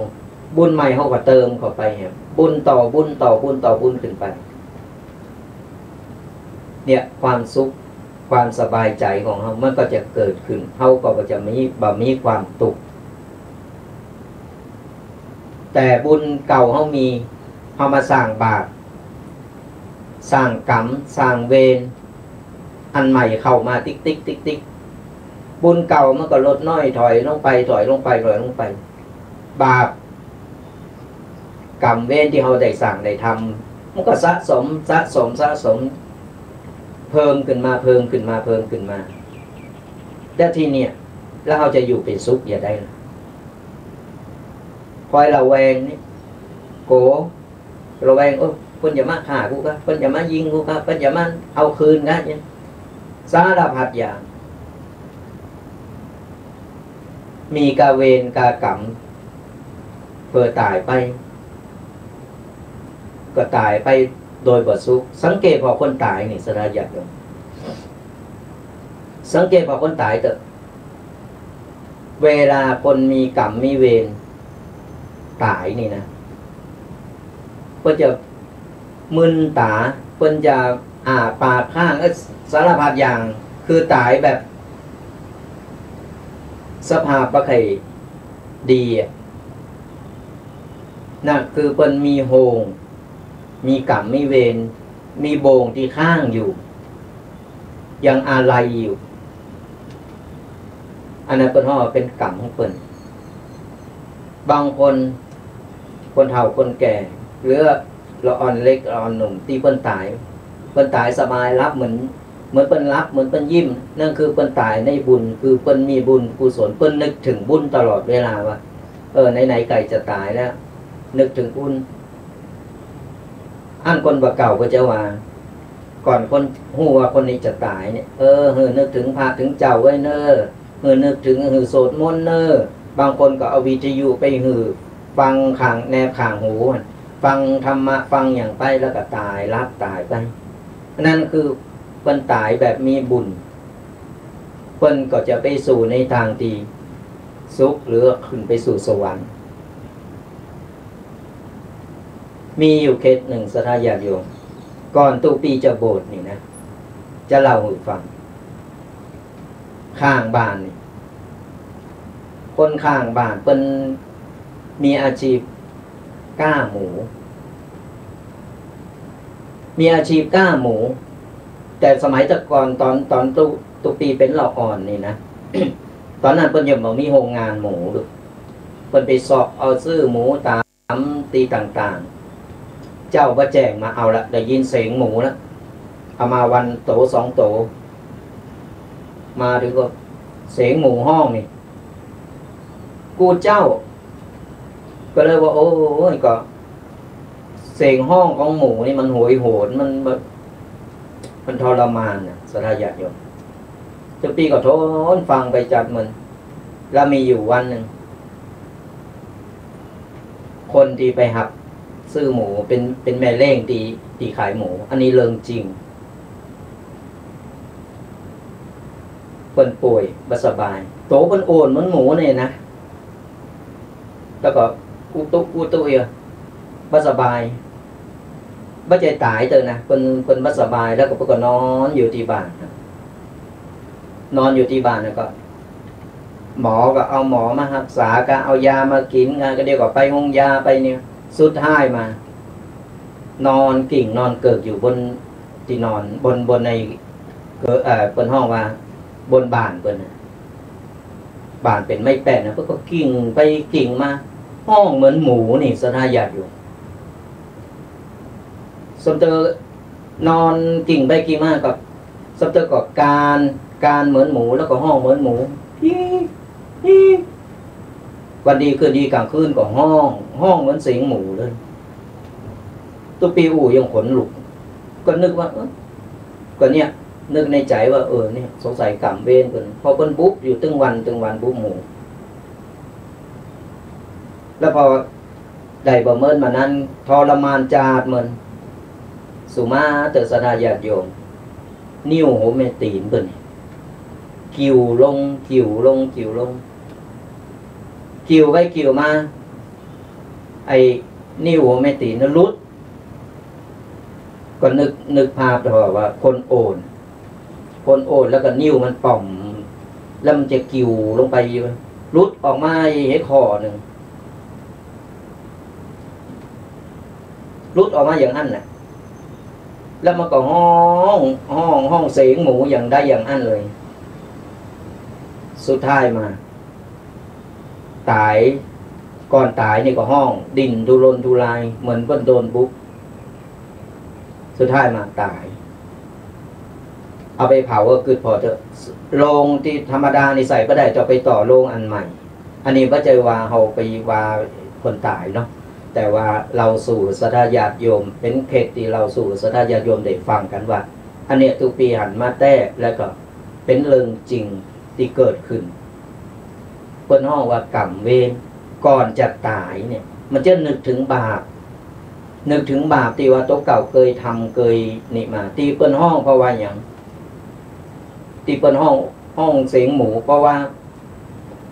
บุญใหม่เฮาก็เติมเข้าไปแหม บุญต่อบุญต่อบุญต่อบุญขึ้นไป เนี่ย ความสุข ความสบายใจ๋ของเฮา มันก็จะเกิดขึ้น เฮาก็จะมี บ่มีความตุ๊กข์ แต่บุญเก่าเฮามี เฮามาสร้างบาป สร้างกรรม สร้างเวร อันใหม่เข้ามาติ๊กติ๊กติ๊กติ๊ก บุญเก่ามันก็ลดน้อยถอยลงไป ถอยลงไป ถอยลงไป บาป กรรมเวรตี้เฮาได้สร้างได้ทำ มันก็สะสม สะสม สะสม เพิ่มขึ้นมา เพิ่มขึ้นมา เพิ่มขึ้นมา แล้วทีเนี่ย แล้วเฮาจะอยู่เป๋นสุขอย่างใดล่ะ พ คอยระแวงนี่ โก๋ ระแวง โอ้ เปิ้นจะมาฆ่ากูก่า เปิ้นจะมายิงกูก่า เปิ้นจะมาเอาคืนก่า เนี่ย สารพัดอย่าง มีก้าเวรก้ากรรม เปื้อต๋ายไป ก็ต๋ายไปโดยบ่สุข สังเกตผ่อคนต๋ายนี่ ศรัทธาญาติโยม สังเกตผ่อคนต๋ายเต๊อะ เวลาคนมีกรรมมีเวรต๋ายนี่นะ เปิ้นจะมึนต๋า เปิ้นจะอ้าปากค้าง เอ้ย สารพัดอย่าง คือต๋ายแบบสภาพบ่ใค่ดีอะ นั่นคือเปิ้นมีโฮง มีกรรมมีเวร มีบ่วงตี้ค้างอยู่ ยังอาลัยอยู่ อันนั้นเปิ้นฮ้องว่าเป๋นกรรมของเปิ้น บางคน คนเฒ่าคนแก่ หรือละอ่อนเล็กละอ่อนหนุ่มตี้เปิ้นต๋าย เปิ้นต๋ายสบาย หลับเหมือน เหมือนเปิ้นหลับ เหมือนเปิ้นยิ้ม นั่นคือเปิ้นต๋ายในบุญ คือเปิ้นมีบุญกุศล เปิ้นนึกเถิงบุญตลอดเวลาว่า เออ ไหนๆ ใก้จะต๋ายแล้ว นึกเถิงบุญ อันคนบ่าเก่าก็จะว่า ก่อนคนฮู้ว่าคนนี้จะต๋ายเนี่ย เออ หื้อนึกเถิงพระเถิงเจ้าไว้เน่อ หื้อนึกเถิง หื้อสวดมนต์เน่อ บางคนก็เอาวิทยุไปหื้อฟังข้าง แนบข้างหู ฟังธรรมะ ฟังหยังไป แล้วก็ต๋าย หลับต๋ายไป อันนั้นคือเปิ้นต๋ายแบบมีบุญ เปิ้นก็จะไปสู่ในตางตี้สุข หรือขึ้นไปสู่สวรรค์ มีอยู่เคสนึ่ง ศรัทธาญาติโยม ก่อนตุ๊ปี้จะบวชนี่นะ จะเล่าหื้อฟัง ข้างบ้านนี่ คนข้างบ้านเปิ้นมีอาชีพก๊าหมู มีอาชีพก๊าหมู แต่สมัยแต่ก่อน ต๋อน ต๋อนตุ๊ ตุ๊ปี้เป๋นละอ่อนนี่นะ ต๋อนนั้นเปิ้นยังบ่มีโฮงงานหมู เปิ้นไปเซาะเอาซื้อหมูต๋ามตี้ต่างๆ เจ้าบ่าแจ้งมาเอาละ ได้ยินเสียงหมูละ เอามาวันโต๋สองโต๋ มาเถิงก็เสียงหมูฮ้องนี่ กู้เจ้า ก็เลยว่า โอ้ย ก็เสียงฮ้องของหมูนี่มันโหยหวน มันแบบ มันทรมานน่ะ ศรัทธาญาติโยม ตุ๊ปี้ก็ทนฟังไปจัดเมิน แล้วมีอยู่วันนึ่ง คนตี้ไปหับซื้อหมูเป๋น เป๋นแม่เล้งตี้ ตี้ขายหมู อันนี้เรื่องจริง เปิ้นป่วยบ่สบาย โตเปิ้นอ้วนเหมือนหมูเนี่ยนะ แล้วก็อู้ตุ๊อู้ตุ๊อยู่ บ่สบาย บ่ใจ้ต๋ายเต๊อะนะ เปิ้น เปิ้นบ่สบาย แล้วก็เปิ้นก็นอนอยู่ตี้บ้าน นอนอยู่ตี้บ้านแล้วก็ หมอก็เอาหมอมาฮักษา ก็เอายามากิ๋น ก็เดี๋ยวก็ไปโฮงยาไปเนี่ย สุดท้ายมา นอนกิ่งนอนเกิกอยู่บนตี้นอน บน บนใน เอ่อ เปิ้นฮ้องว่าบนบ่านเปิ้นน่ะ บ่านเป๋นไม้แป้นน่ะ เปิ้นก็กิ่งไปกิ่งมา ฮ้องเหมือนหมูนี่ ศรัทธาญาติโยม สมเตอ นอนกิ่งไปกิ่งมาก็ สมเตอก็กราน กรานเหมือนหมู แล้วก็ฮ้องเหมือนหมู ฮี่ ฮี่ วันดีคืนดีก๋างคืนก็ฮ้อง ฮ้องเหมือนเสียงหมูเลย ตุ๊ปี้อู้ยังขนลุก ก็นึกว่า เอ้อ ก็เนี่ย นึกในใจ๋ว่า เออ เนี่ย สงสัยกรรมเวรเปิ้น เพราะเปิ้นบุบอยู่ตึงวัน ตึงวันบุบหมู แล้วพอได้บ่าเมินมานั้น ทรมานจาดเมิน สุมาเตอะ ศรัทธาญาติโยม นิ้วหัวแม่ตี๋นเปิ้นนี่ กิ่วลง กิ่วลง กิ่วลง กิ่วไปกิ่วมา ไอ้นิ้วหัวแม่ตี๋นน่ะหลุด ก็นึก นึกภาพเถาะว่าคนอ้วน คนอ้วนแล้วก็นิ้วมันป่อม แล้วมันจะกิ่วลงไปอยู่ หลุดออกมาอีกข้อนึ่ง หลุดออกมาอย่างนั้นน่ะ แล้วมันก็ฮ้อง ฮ้อง ฮ้องเสียงหมูอย่างใดอย่างอั้นเลย สุดท้ายมา ต๋าย ก่อนต๋ายนี่ก็ฮ้องดิ้นทุรนทุราย เหมือนเปิ้นโดนบุบ สุดท้ายมาต๋าย เอาไปเผาก็กึ๊ดผ่อเถาะ โลงตี้ธรรมดานี่ใส่บ่ได้ ต้องไปต่อโลงอันใหม่ อันนี้บ่ใจ้ว่าเฮาไปว่า คนต๋ายเนาะ แต่ว่าเล่าสู่ศรัทธาญาติโยม เป๋นเคสตี้เล่าสู่ศรัทธาญาติโยมได้ฟังกั๋นว่า อันเนี้ยตุ๊ปีหันมาแต๊ แล้วก็เป๋นเรื่องจริงตี้เกิดขึ้น เปิ้นฮ้องว่ากรรมเวร ก่อนจะต๋ายเนี่ย มันจะนึกเถิงบาป นึกเถิงบาปตี้ว่าตั๋วเก่าเกยทำเกยนี่มา ตี้เปิ้นฮ้องเพราะว่าหยัง ตี้เปิ้นฮ้อง ฮ้องเสียงหมู เพราะว่า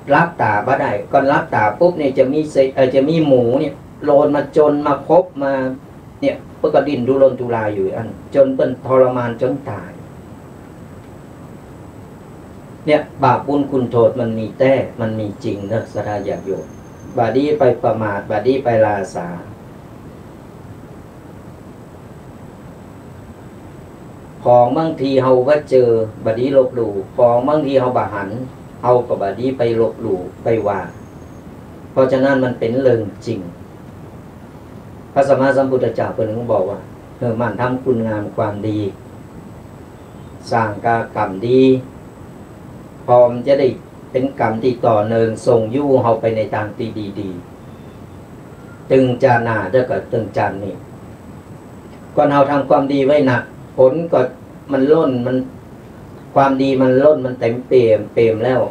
หลับต๋าบ่ได้ ก่อนหลับต๋าปุ๊บเนี่ยจะมีเส- เอ่อ จะมีหมูเนี่ยโลนมาจนมาคบมา เนี่ย เปิ้นก็ดิ้นทุรนทุรายอยู่อั้น จนเปิ้นทรมานจ๋นต๋าย เนี่ย บาปบุญคุณโทษมันมีแต๊ มันมีจริงเนอะ ศรัทธาญาติโยม บ่ดีไปประมาท บ่ดีไปลาสา ของบางทีเฮาบ่เจอ บ่ดีลบหลู่ ของบางทีเฮาบ่หัน เฮาก็บ่ดีไปลบหลู่ ไปว่า เพราะฉะนั้นมันเป๋นเรื่องจริง พระสัมมาสัมพุทธเจ้าเปิ้นถึงบอกว่า เออ หมั่นทำคุณงามความดี สร้างกรรมดี เพราะมันจะได้เป๋นกรรมตี้ต่อเนื่อง ส่งยู้เฮาไปในตางตี้ดีๆ ตึงจาติหน้า แล้วก็ตึงจาตินี้ ก่อนเฮาทำความดีไว้หนัก ผลก็มันล้น มัน ความดีมันล้น มันเต๋มเปี่ยม เปี่ยมแล้ว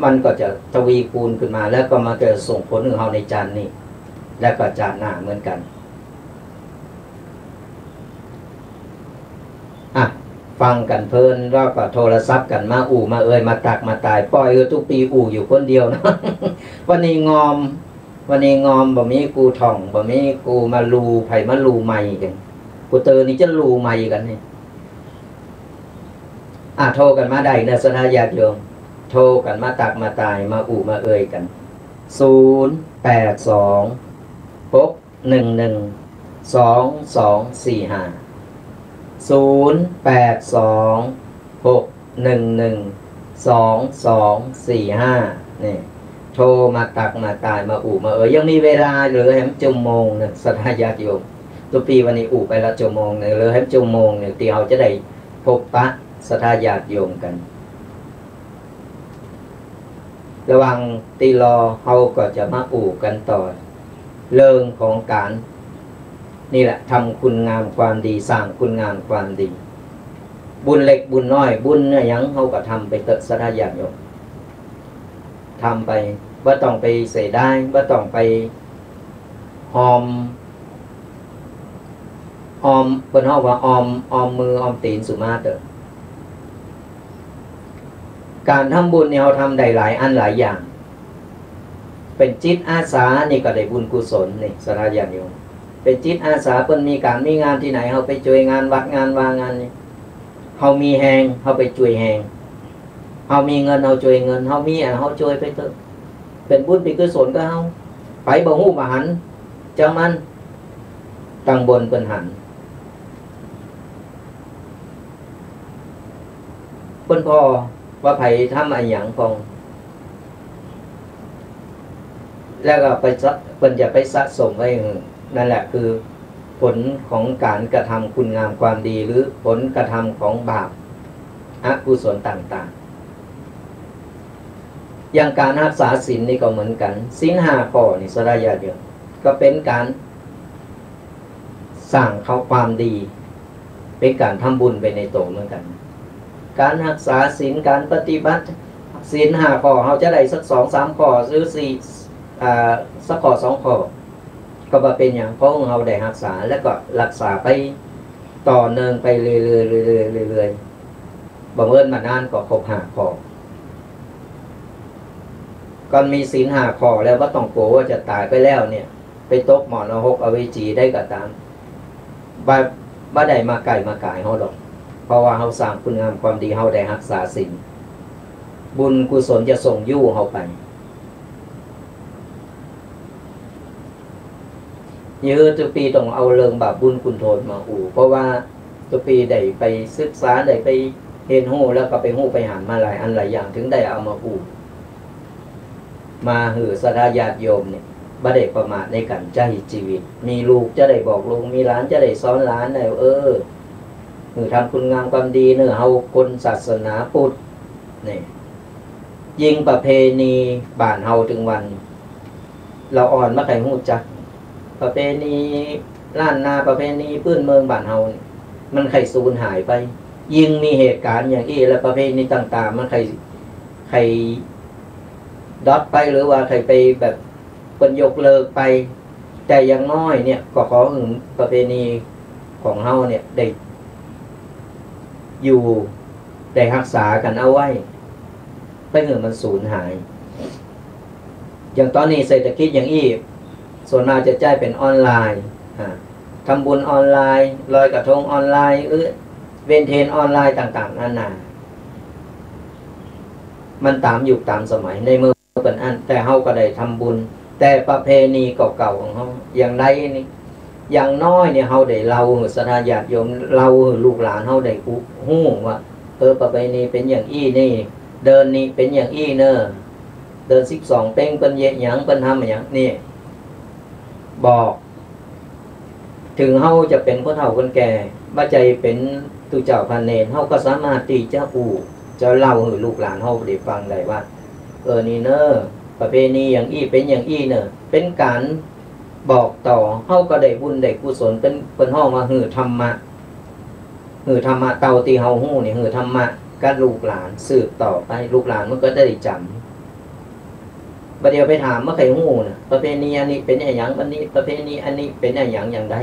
มันก็จะทวีคูณขึ้นมา แล้วก็มันก็จะส่งผลเถิงเฮาในจาตินี้ แล้วก็จาติหน้าเหมือนกั๋น อ่ะ ฟังกั๋นเพลิน แล้วก็โทรศัพท์กั๋นมาอู้มาเอย มาตักมาตาย ป้อย เออ ตุ๊ปีอู้อยู่คนเดียวเนาะ วันนี้งอม วันนี้งอม บ่มีกูถ่อง บ่มีกูมาลู่ ใผมาลู่ใหม่กั๋น กูเตอนี่จะลู่ใหม่กั๋นนี่ อ่ะ โทรกั๋นมาได้เนอะ ศรัทธาญาติโยม โทรกั๋นมาตักมาตาย มาอู้มาเอยกั๋น ศูนย์ แปด สอง หก หนึ่ง หนึ่ง สอง สอง สี่ ห้า ศูนย์ แปด สอง หก หนึ่ง หนึ่ง สอง สอง สี่ ห้า นี่ โทรมาตักมาตาย มาอู้มาเอย ยังมีเวลาเหลือแหมจั่วโมงนึ่ง ศรัทธาญาติโยม ตุ๊ปีวันนี้อู้ไปละจั่วโมงนึ่ง เหลือแหมจั่วโมงนึ่ง ตี้เฮาจะได้พบปะศรัทธาญาติโยมกั๋น ระหว่างตี้รอ เฮาก็จะมาอู้กั๋นต่อ เรื่องของก๋าน นี่แหละ ทำคุณงามความดี สร้างคุณงามความดี บุญเล็กบุญน้อย บุญเนี่ยหยัง เฮาก็ทำไปเต๊อะ ศรัทธาญาติโยม ทำไป บ่ต้องไปเสียดาย บ่ต้องไป ออม ออม เปิ้นฮ้องว่าออม ออมมือออมตี๋นสุมาเต๊อะ ก๋านทำบุญเนี่ย เฮาทำได้หลายอันหลายอย่าง เป๋นจิตอาสานี่ก็ได้บุญกุศลนี่ ศรัทธาญาติโยม เป๋นจิตอาสา เปิ้นมีก๋านมีงานตี้ไหน เฮาไปจ้วยงานวัดงานวางานนี่ เฮามีแฮง เฮาไปจ้วยแฮง เฮามีเงิน เฮาจ้วยเงิน เฮามีอะ เฮาจ้วยไปเต๊อะ เป๋นบุญเป๋นกุศลก่อเฮา ใผบ่ฮู้บ่หัน จ้างมัน ตังบนเปิ้นหัน เปิ้นผ่อว่าใผทำอะหยังพ่อง แล้วก็ไปสะ เปิ้นจะไปสะสมไว้หื้อ นั่นแหละคือผลของก๋านกระทำคุณงามความดี หรือผลกระทำของบาปอกุศลต่างๆ อย่างก๋านฮักษาศีลนี่ก็เหมือนกั๋น ศีลห้าข้อนี่ ศรัทธาญาติโยม ก็เป๋นก๋าน สร้างเขาความดี เป๋นก๋านทำบุญไปในตั๋วเหมือนกั๋น ก๋านฮักษาศีล ก๋านปฏิบัติศีลห้าข้อ เฮาจะได้สักสองสามข้อ หรือสี่ อ่า สักข้อสองข้อ ก็บ่เป๋นหยัง เพราะเฮาได้ฮักษา แล้วก็ฮักษาไปต่อเนื่องไปเรื่อยๆ เรื่อยๆ เรื่อยๆ บังเอิญมานานก็ครบห้าข้อ ก่อนมีศีลห้าข้อแล้ว บ่ต้องกั๋วว่าจะต๋ายไปแล้วเนี่ย ไปตกหม้อนรกอเวจีได้ก็ต๋าม บ่ บ่ได้มาใก้มาก๋ายเฮาดอก เพราะว่าเฮาสร้างคุณงามความดี เฮาได้ฮักษาศีล บุญกุศลจะส่งยู้เฮาไป นี่คือตุ๊ปีต้องเอาเรื่องบาปบุญคุณโทษมาอู้ เพราะว่าตุ๊ปีได้ไปศึกษา ได้ไปเฮียนฮู้ แล้วก็ไปฮู้ไปหันมาหลายอันหลายอย่าง ถึงได้เอามาอู้ มาหื้อศรัทธาญาติโยมเนี่ย บ่ได้ประมาทในก๋านใจ๊จีวิต มีลูกจะได้บอกลูก มีหลานจะได้สอนหลานได้ เออ หื้อทำคุณงามความดีเน่อ เฮาคนศาสนาพุทธ นี่ ยิ่งประเพณีบ้านเฮาตึงวัน ละอ่อนบ่ใค่ฮู้จัก ประเพณีล้านนา ประเพณีปื้นเมืองบ้านเฮานี่ มันใค่สูญหายไป ยิ่งมีเหตุก๋ารณ์อย่างอี้แล้ว ประเพณีต่างๆ มันใค่ ใค่ดรอปไป หรือว่าใค่ไปแบบเปิ้นยกเลิกไป แต่อย่างน้อยเนี่ยก็ขอหื้อประเพณีของเฮาเนี่ยได้อยู่ ได้ฮักษากั๋นเอาไว้ บ่หื้อมันสูญหาย อย่างต๋อนนี้เศรษฐกิจอย่างอี้ ส่วนมากจะใจ๊เป๋นออนไลน์ อ่า ทำบุญออนไลน์ ลอยกระทงออนไลน์ เออ เวนเทนออนไลน์ต่างๆ นานา มันต๋ามยุคต๋ามสมัย ในเมื่อเป๋นอั้น แต่เฮาก็ได้ทำบุญ แต่ประเพณีเก่าๆ ของเฮา อย่างใดนี่ อย่างน้อยนี่เฮาได้เล่าหื้อศรัทธาญาติโยม เล่าหื้อลูกหลานเฮาได้ฮู้ ฮู้ว่า เออ ประเพณีเป๋นอย่างอี้นี่ เดือนนี้เป๋นอย่างอี้เน่อ เดือนสิบสองเพ็ญเปิ้นเยียะหยัง เปิ้นทำหยัง นี่ บอก เถิงเฮาจะเป๋นคนเฒ่าคนแก่ บ่ใจ้เป๋นตุ๊เจ้าพระเณร เฮาก็สามารถตี้จะอู้ จะเล่าหื้อลูกหลานเฮาได้ฟังได้ว่า เออ นี่เน่อ ประเพณีอย่างอี้เป๋นอย่างอี้เน่อ เป๋นก๋านบอกต่อ เฮาก็ได้บุญได้กุศล เป๋น เปิ้นฮ้องว่าหื้อธรรมะ หื้อธรรมะ เต้าตี้เฮาฮู้นี่ หื้อธรรมะกับลูกหลานสืบต่อไป ลูกหลานมันก็ได้จ๋ำ บ่าเดี่ยวไปถามบ่ใค่ฮู้นะ ประเพณีอันนี้เป๋นอะหยัง อันนี้ ประเพณีอันนี้เป๋นอะหยังอย่างใด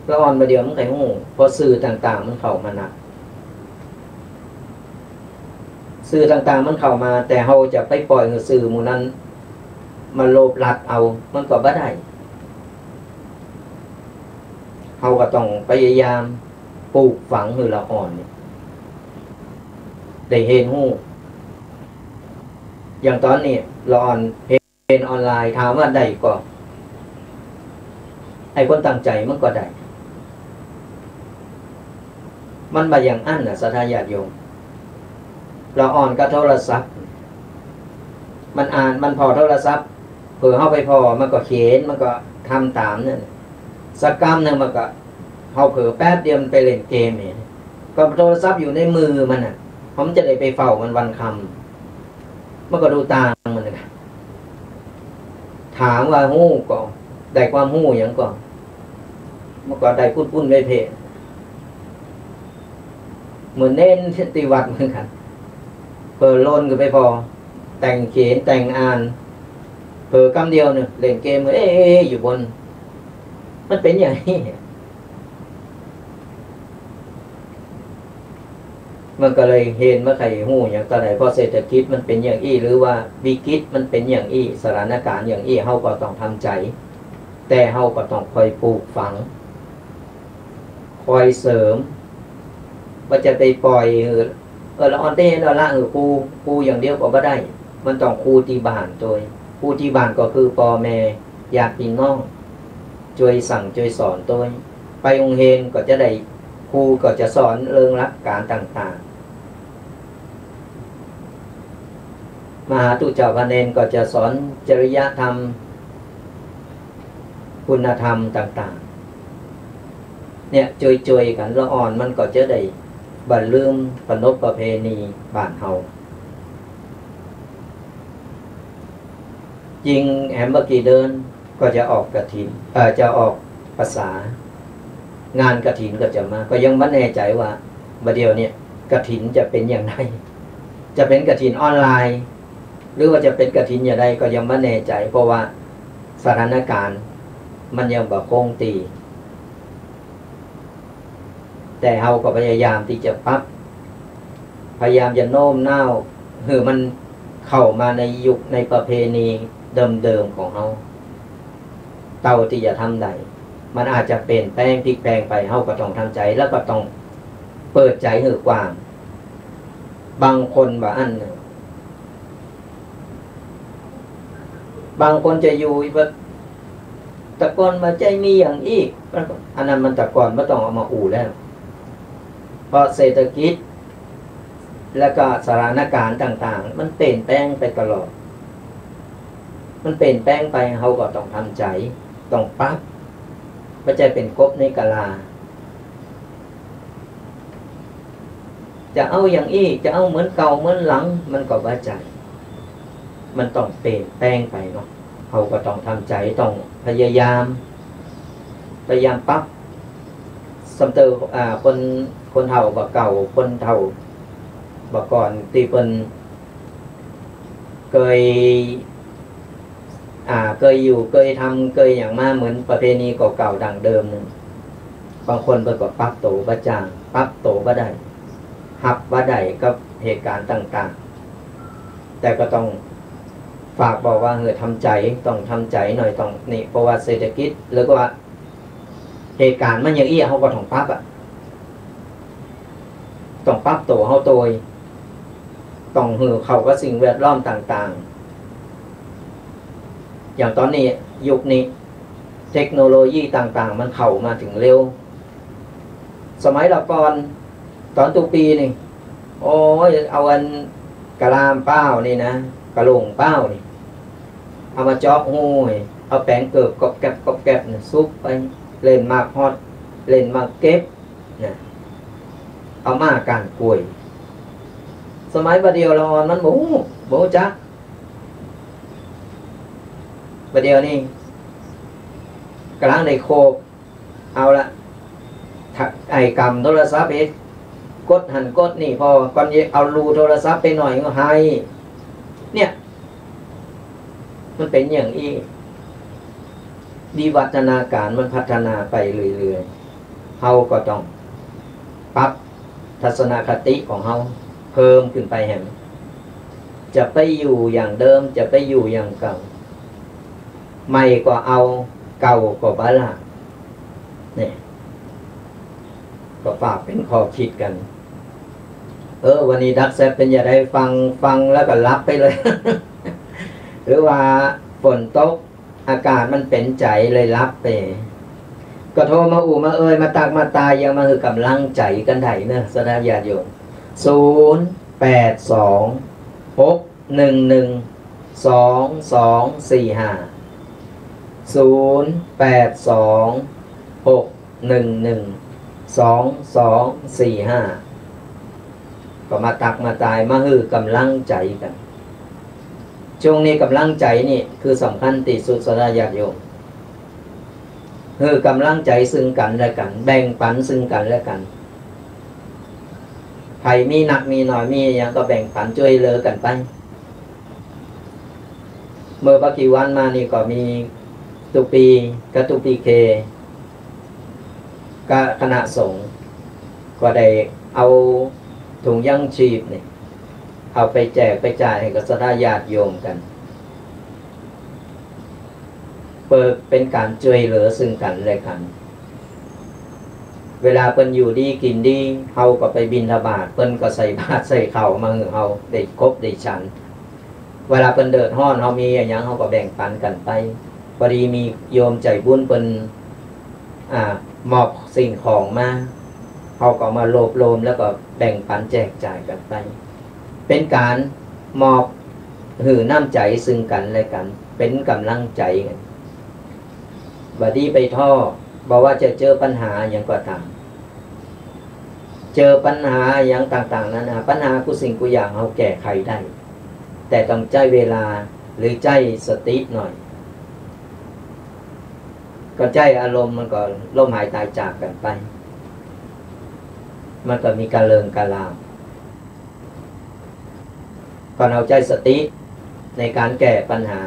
ละอ่อนบ่าเดี่ยวบ่ใค่ฮู้ เพราะสื่อต่างๆ มันเข้ามานัก สื่อต่างๆ มันเข้ามา แต่เฮาจะไปปล่อยหื้อสื่อหมู่นั้นมาโลภลัดเอา มันก็บ่ได้ เฮาก็ต้องพยายามปลูกฝังหื้อละอ่อนนี่ได้เฮียนฮู้ อย่างต๋อนนี้ละอ่อนเฮียนออนไลน์ ถามว่าได้ก่อ ไอ้คนตั้งใจ๋มันก็ได้ มันบ่อย่างอั้นน่ะ ศรัทธาญาติโยม ละอ่อนกับโทรศัพท์ มันอ่าน มันผ่อโทรศัพท์ เผลอเฮาไปผ่อ มันก็เขียน มันก็ทำต๋ามนั่น สักกำนึ่งมันก็ เฮาเผลอแป๊บเดียวมันไปเล่นเกมเอง ก็โทรศัพท์อยู่ในมือมันน่ะ เฮาจะได้ไปเฝ้ามันวันค่ำ มันก็ดูตางมันน่ะ ถามว่าฮู้ก่อ ได้ความฮู้หยังก่อ มันก็ได้ปุ้นๆ ไปเพ่ เหมือนเณรตี้วัดเหมือนกั๋น เผลอโลนก็ไปผ่อ แต่งเขียนแต่งอ่าน เผลอกำเดียวนึ่งเล่นเกม เอ๊ะ อยู่บน มันเป๋นอย่างนี้ มันก็เลยเฮาบ่ใค่ฮู้หยังเต้าใด เพราะเศรษฐกิจมันเป๋นอย่างอี้ หรือว่าวิกฤตมันเป๋นอย่างอี้ สถานก๋ารณ์อย่างอี้ เฮาก็ต้องทำใจ๋ แต่เฮาก็ต้องคอยปลูกฝัง คอยเสริม บ่ใจ้ไปปล่อยหื้อ เออ ละอ่อนเต้นเอาละหื้อครู ครูอย่างเดียวก็บ่ได้ มันต้องครูตี้บ้านตวย ครูตี้บ้านก็คือป้อแม่ ญาติปี้น้อง จ้วยสั่งจ้วยสอนตวย ไปโฮงเฮียนก็จะได้ ครูก็จะสอนเรื่องหลักก๋านต่างๆ มหาตุ๊เจ้าพระเณรก็จะสอนจริยธรรม คุณธรรมต่างๆ เนี่ย จ้วยๆ กั๋น ละอ่อนมันก็จะได้บ่ลืมประนบประเพณีบ้านเฮา ยิ่งแหมบ่กี่เดือนก็จะออกกฐิน เอ่อ จะออกพรรษา งานกฐินก็จะมา ก็ยังบ่แน่ใจ๋ว่าบ่าเดี่ยวเนี่ยกฐินจะเป๋นอย่างใด จะเป๋นกฐินออนไลน์ หรือว่าจะเป๋นกฐินอย่างใดก็ยังบ่แน่ใจ๋ เพราะว่าสถานก๋ารณ์มันยังบ่คงตี้ แต่เฮาก็พยายามตี้จะปรับ พยายามจะโน้มน้าวหื้อมันเข้ามาในยุคในประเพณีเดิมๆ ของเฮา เต้าตี้จะทำได้ มันอาจจะเปลี่ยนแปลงพลิกแปลงไป เฮาก็ต้องทำใจ๋ แล้วก็ต้องเปิดใจ๋หื้อกว้าง บางคนบ่าอั้นนึ่ง บางคนจะอยู่แบบ แต่ก่อนบ่ใจ้มีอย่างอี้ อันนั้นมันแต่ก่อน บ่ต้องเอามาอู้แล้ว เพราะเศรษฐกิจ และก็สถานก๋ารณ์ต่างๆ มันเปลี่ยนแปลงไปตลอด มันเปลี่ยนแปลงไป เฮาก็ต้องทำใจ๋ ต้องปรับ บ่ใจ้เป๋นกบในกะลา จะเอาอย่างอี้ จะเอาเหมือนเก่าเหมือนหลัง มันก็บ่ใจ้ มันต้องเปลี่ยนแปลงไปเนาะ เฮาก็ต้องทำใจ๋ ต้องพยายาม พยายามปรับ ส่ำเติบ อ่า คน คนเฒ่าบ่าเก่า คนเฒ่าบ่าก่อนตี้เปิ้นเกย อ่า เกยอยู่ เกยทำ เกยหยังมา เหมือนประเพณีเก่าๆ ดั้งเดิมนั่น บางคนเปิ้นก็ปรับโตบ่จ๋าง ปรับโตบ่ได้ ฮับบ่ได้กับเหตุก๋ารณ์ต่างๆ แต่ก็ต้องฝากบอกว่า เออ ทำใจ๋ ต้องทำใจ๋หน่อย ต้องนี่ เพราะว่าเศรษฐกิจ หรือว่าเหตุก๋ารณ์มันอย่างอี้ เฮาก็ต้องปรับอะ ต้องปรับโตเฮาโตย ต้องหื้อเข้ากับสิ่งแวดล้อมต่างๆ อย่างต๋อนนี้ ยุคนี้ เทคโนโลยีต่างๆ มันเข้ามาเถิงเร็ว สมัยละก่อน ต๋อนตุ๊ปีนี่ โอ้ย เอาอันกะลามป้าวนี่นะ กะโหล่งป้าวนี่ เอามาเจาะฮูนี่ เอาแป๋งเกิบก๊อบแก๊บก๊อบแก๊บนี่ สุบไป เล่นหมากฮอด เล่นหมากเก็บนะ เอาม่าก้านก๋วย สมัยบ่าเดี่ยวละอ่อนมันบ่ฮู้ บ่ฮู้จัก บ่าเดี่ยวนี้ ก๋ำลังได้โคบ เอาละ ถ้าไอ้กำโทรศัพท์เอง กดหั้นกดนี่ พอก่อนจะเอาลู่โทรศัพท์ไปหน่อยก็ไห้ เนี่ย มันเป๋นอย่างอี้ วิวัฒนาก๋ารมันพัฒนาไปเรื่อยๆ เฮาก็ต้องปรับทัศนคติของเฮาเพิ่มขึ้นไปแหม จะไปอยู่อย่างเดิม จะไปอยู่อย่างเก่า ใหม่ก็เอา เก่าก็บ่ละ เนี่ย ก็ฝากเป๋นข้อคิดกั๋น เออ วันนี้ดักแซบเป๋นจะไดฟัง ฟังแล้วก็หลับไปเลย หรือว่าฝนตก อากาศมันเป๋นใจ๋เลยหลับไป ก็โทรมาอู้มาเอ่ย มาตักมาตาย ยังมาหื้อก๋ำลังใจ๋กั๋นได้เนอะ ศรัทธาญาติโยม ศูนย์ แปด สอง หก หนึ่ง หนึ่ง สอง สอง สี่ ห้า ศูนย์ แปด สอง หก หนึ่ง หนึ่ง สอง สอง สี่ ห้า ก็มาตักมาตาย มาหื้อก๋ำลังใจ๋กั๋น ช่วงนี้ก๋ำลังใจ๋นี่คือสำคัญตี้สุด ศรัทธาญาติโยม หื้อก๋ำลังใจ๋ซึ่งกั๋นและกั๋น แบ่งปั๋นซึ่งกั๋นและกั๋น ใผมีนักมีน้อย มีอะหยังก็แบ่งปั๋นจ้วยเหลือกั๋นไป เมื่อบ่กี่วันมานี่ก็มีตุ๊ปีกับตุ๊ปีเค กับคณะสงฆ์ ก็ได้เอาถุงยังชีพนี่ เอาไปแจกไปจ่ายหื้อกับศรัทธาญาติโยมกั๋น เปิดเป๋นก๋านจ้วยเหลือซึ่งกั๋นและกั๋น เวลาเปิ้นอยู่ดีกิ๋นดี เฮาก็ไปบิณฑบาต เปิ้นก็ใส่บาตรใส่ข้าวมาหื้อเฮาได้ขบได้ฉัน เวลาเปิ้นเดือดฮ้อน เฮามีอะหยัง เฮาก็แบ่งปั๋นกั๋นไป พอดีมีโยมใจ๋บุญเปิ้น อ่า มอบสิ่งของมา เฮาก็เอามารวบรวมแล้วก็แบ่งปั๋นแจกจ่ายกั๋นไป เป๋นก๋านมอบหื้อน้ำใจ๋ซึ่งกั๋นและกั๋น เป๋นก๋ำลังใจ๋กั๋น บ่ดีไปท้อ บ่ว่าจะเจอปัญหาอะหยังก็ต๋าม เจอปัญหาอะหยังต่างๆ นานา ปัญหากู้สิ่งกู้อย่างเฮาแก้ไขได้ แต่ต้องใจ๊เวลา หรือใจ๊สติหน่อย ก็ใจ๊อารมณ์มันก็ล้มหายต๋ายจากกั๋นไป มันก็มีก๋าเริงก๋าลาว ก่อนเฮาใจ๊สติในก๋านแก้ปัญหา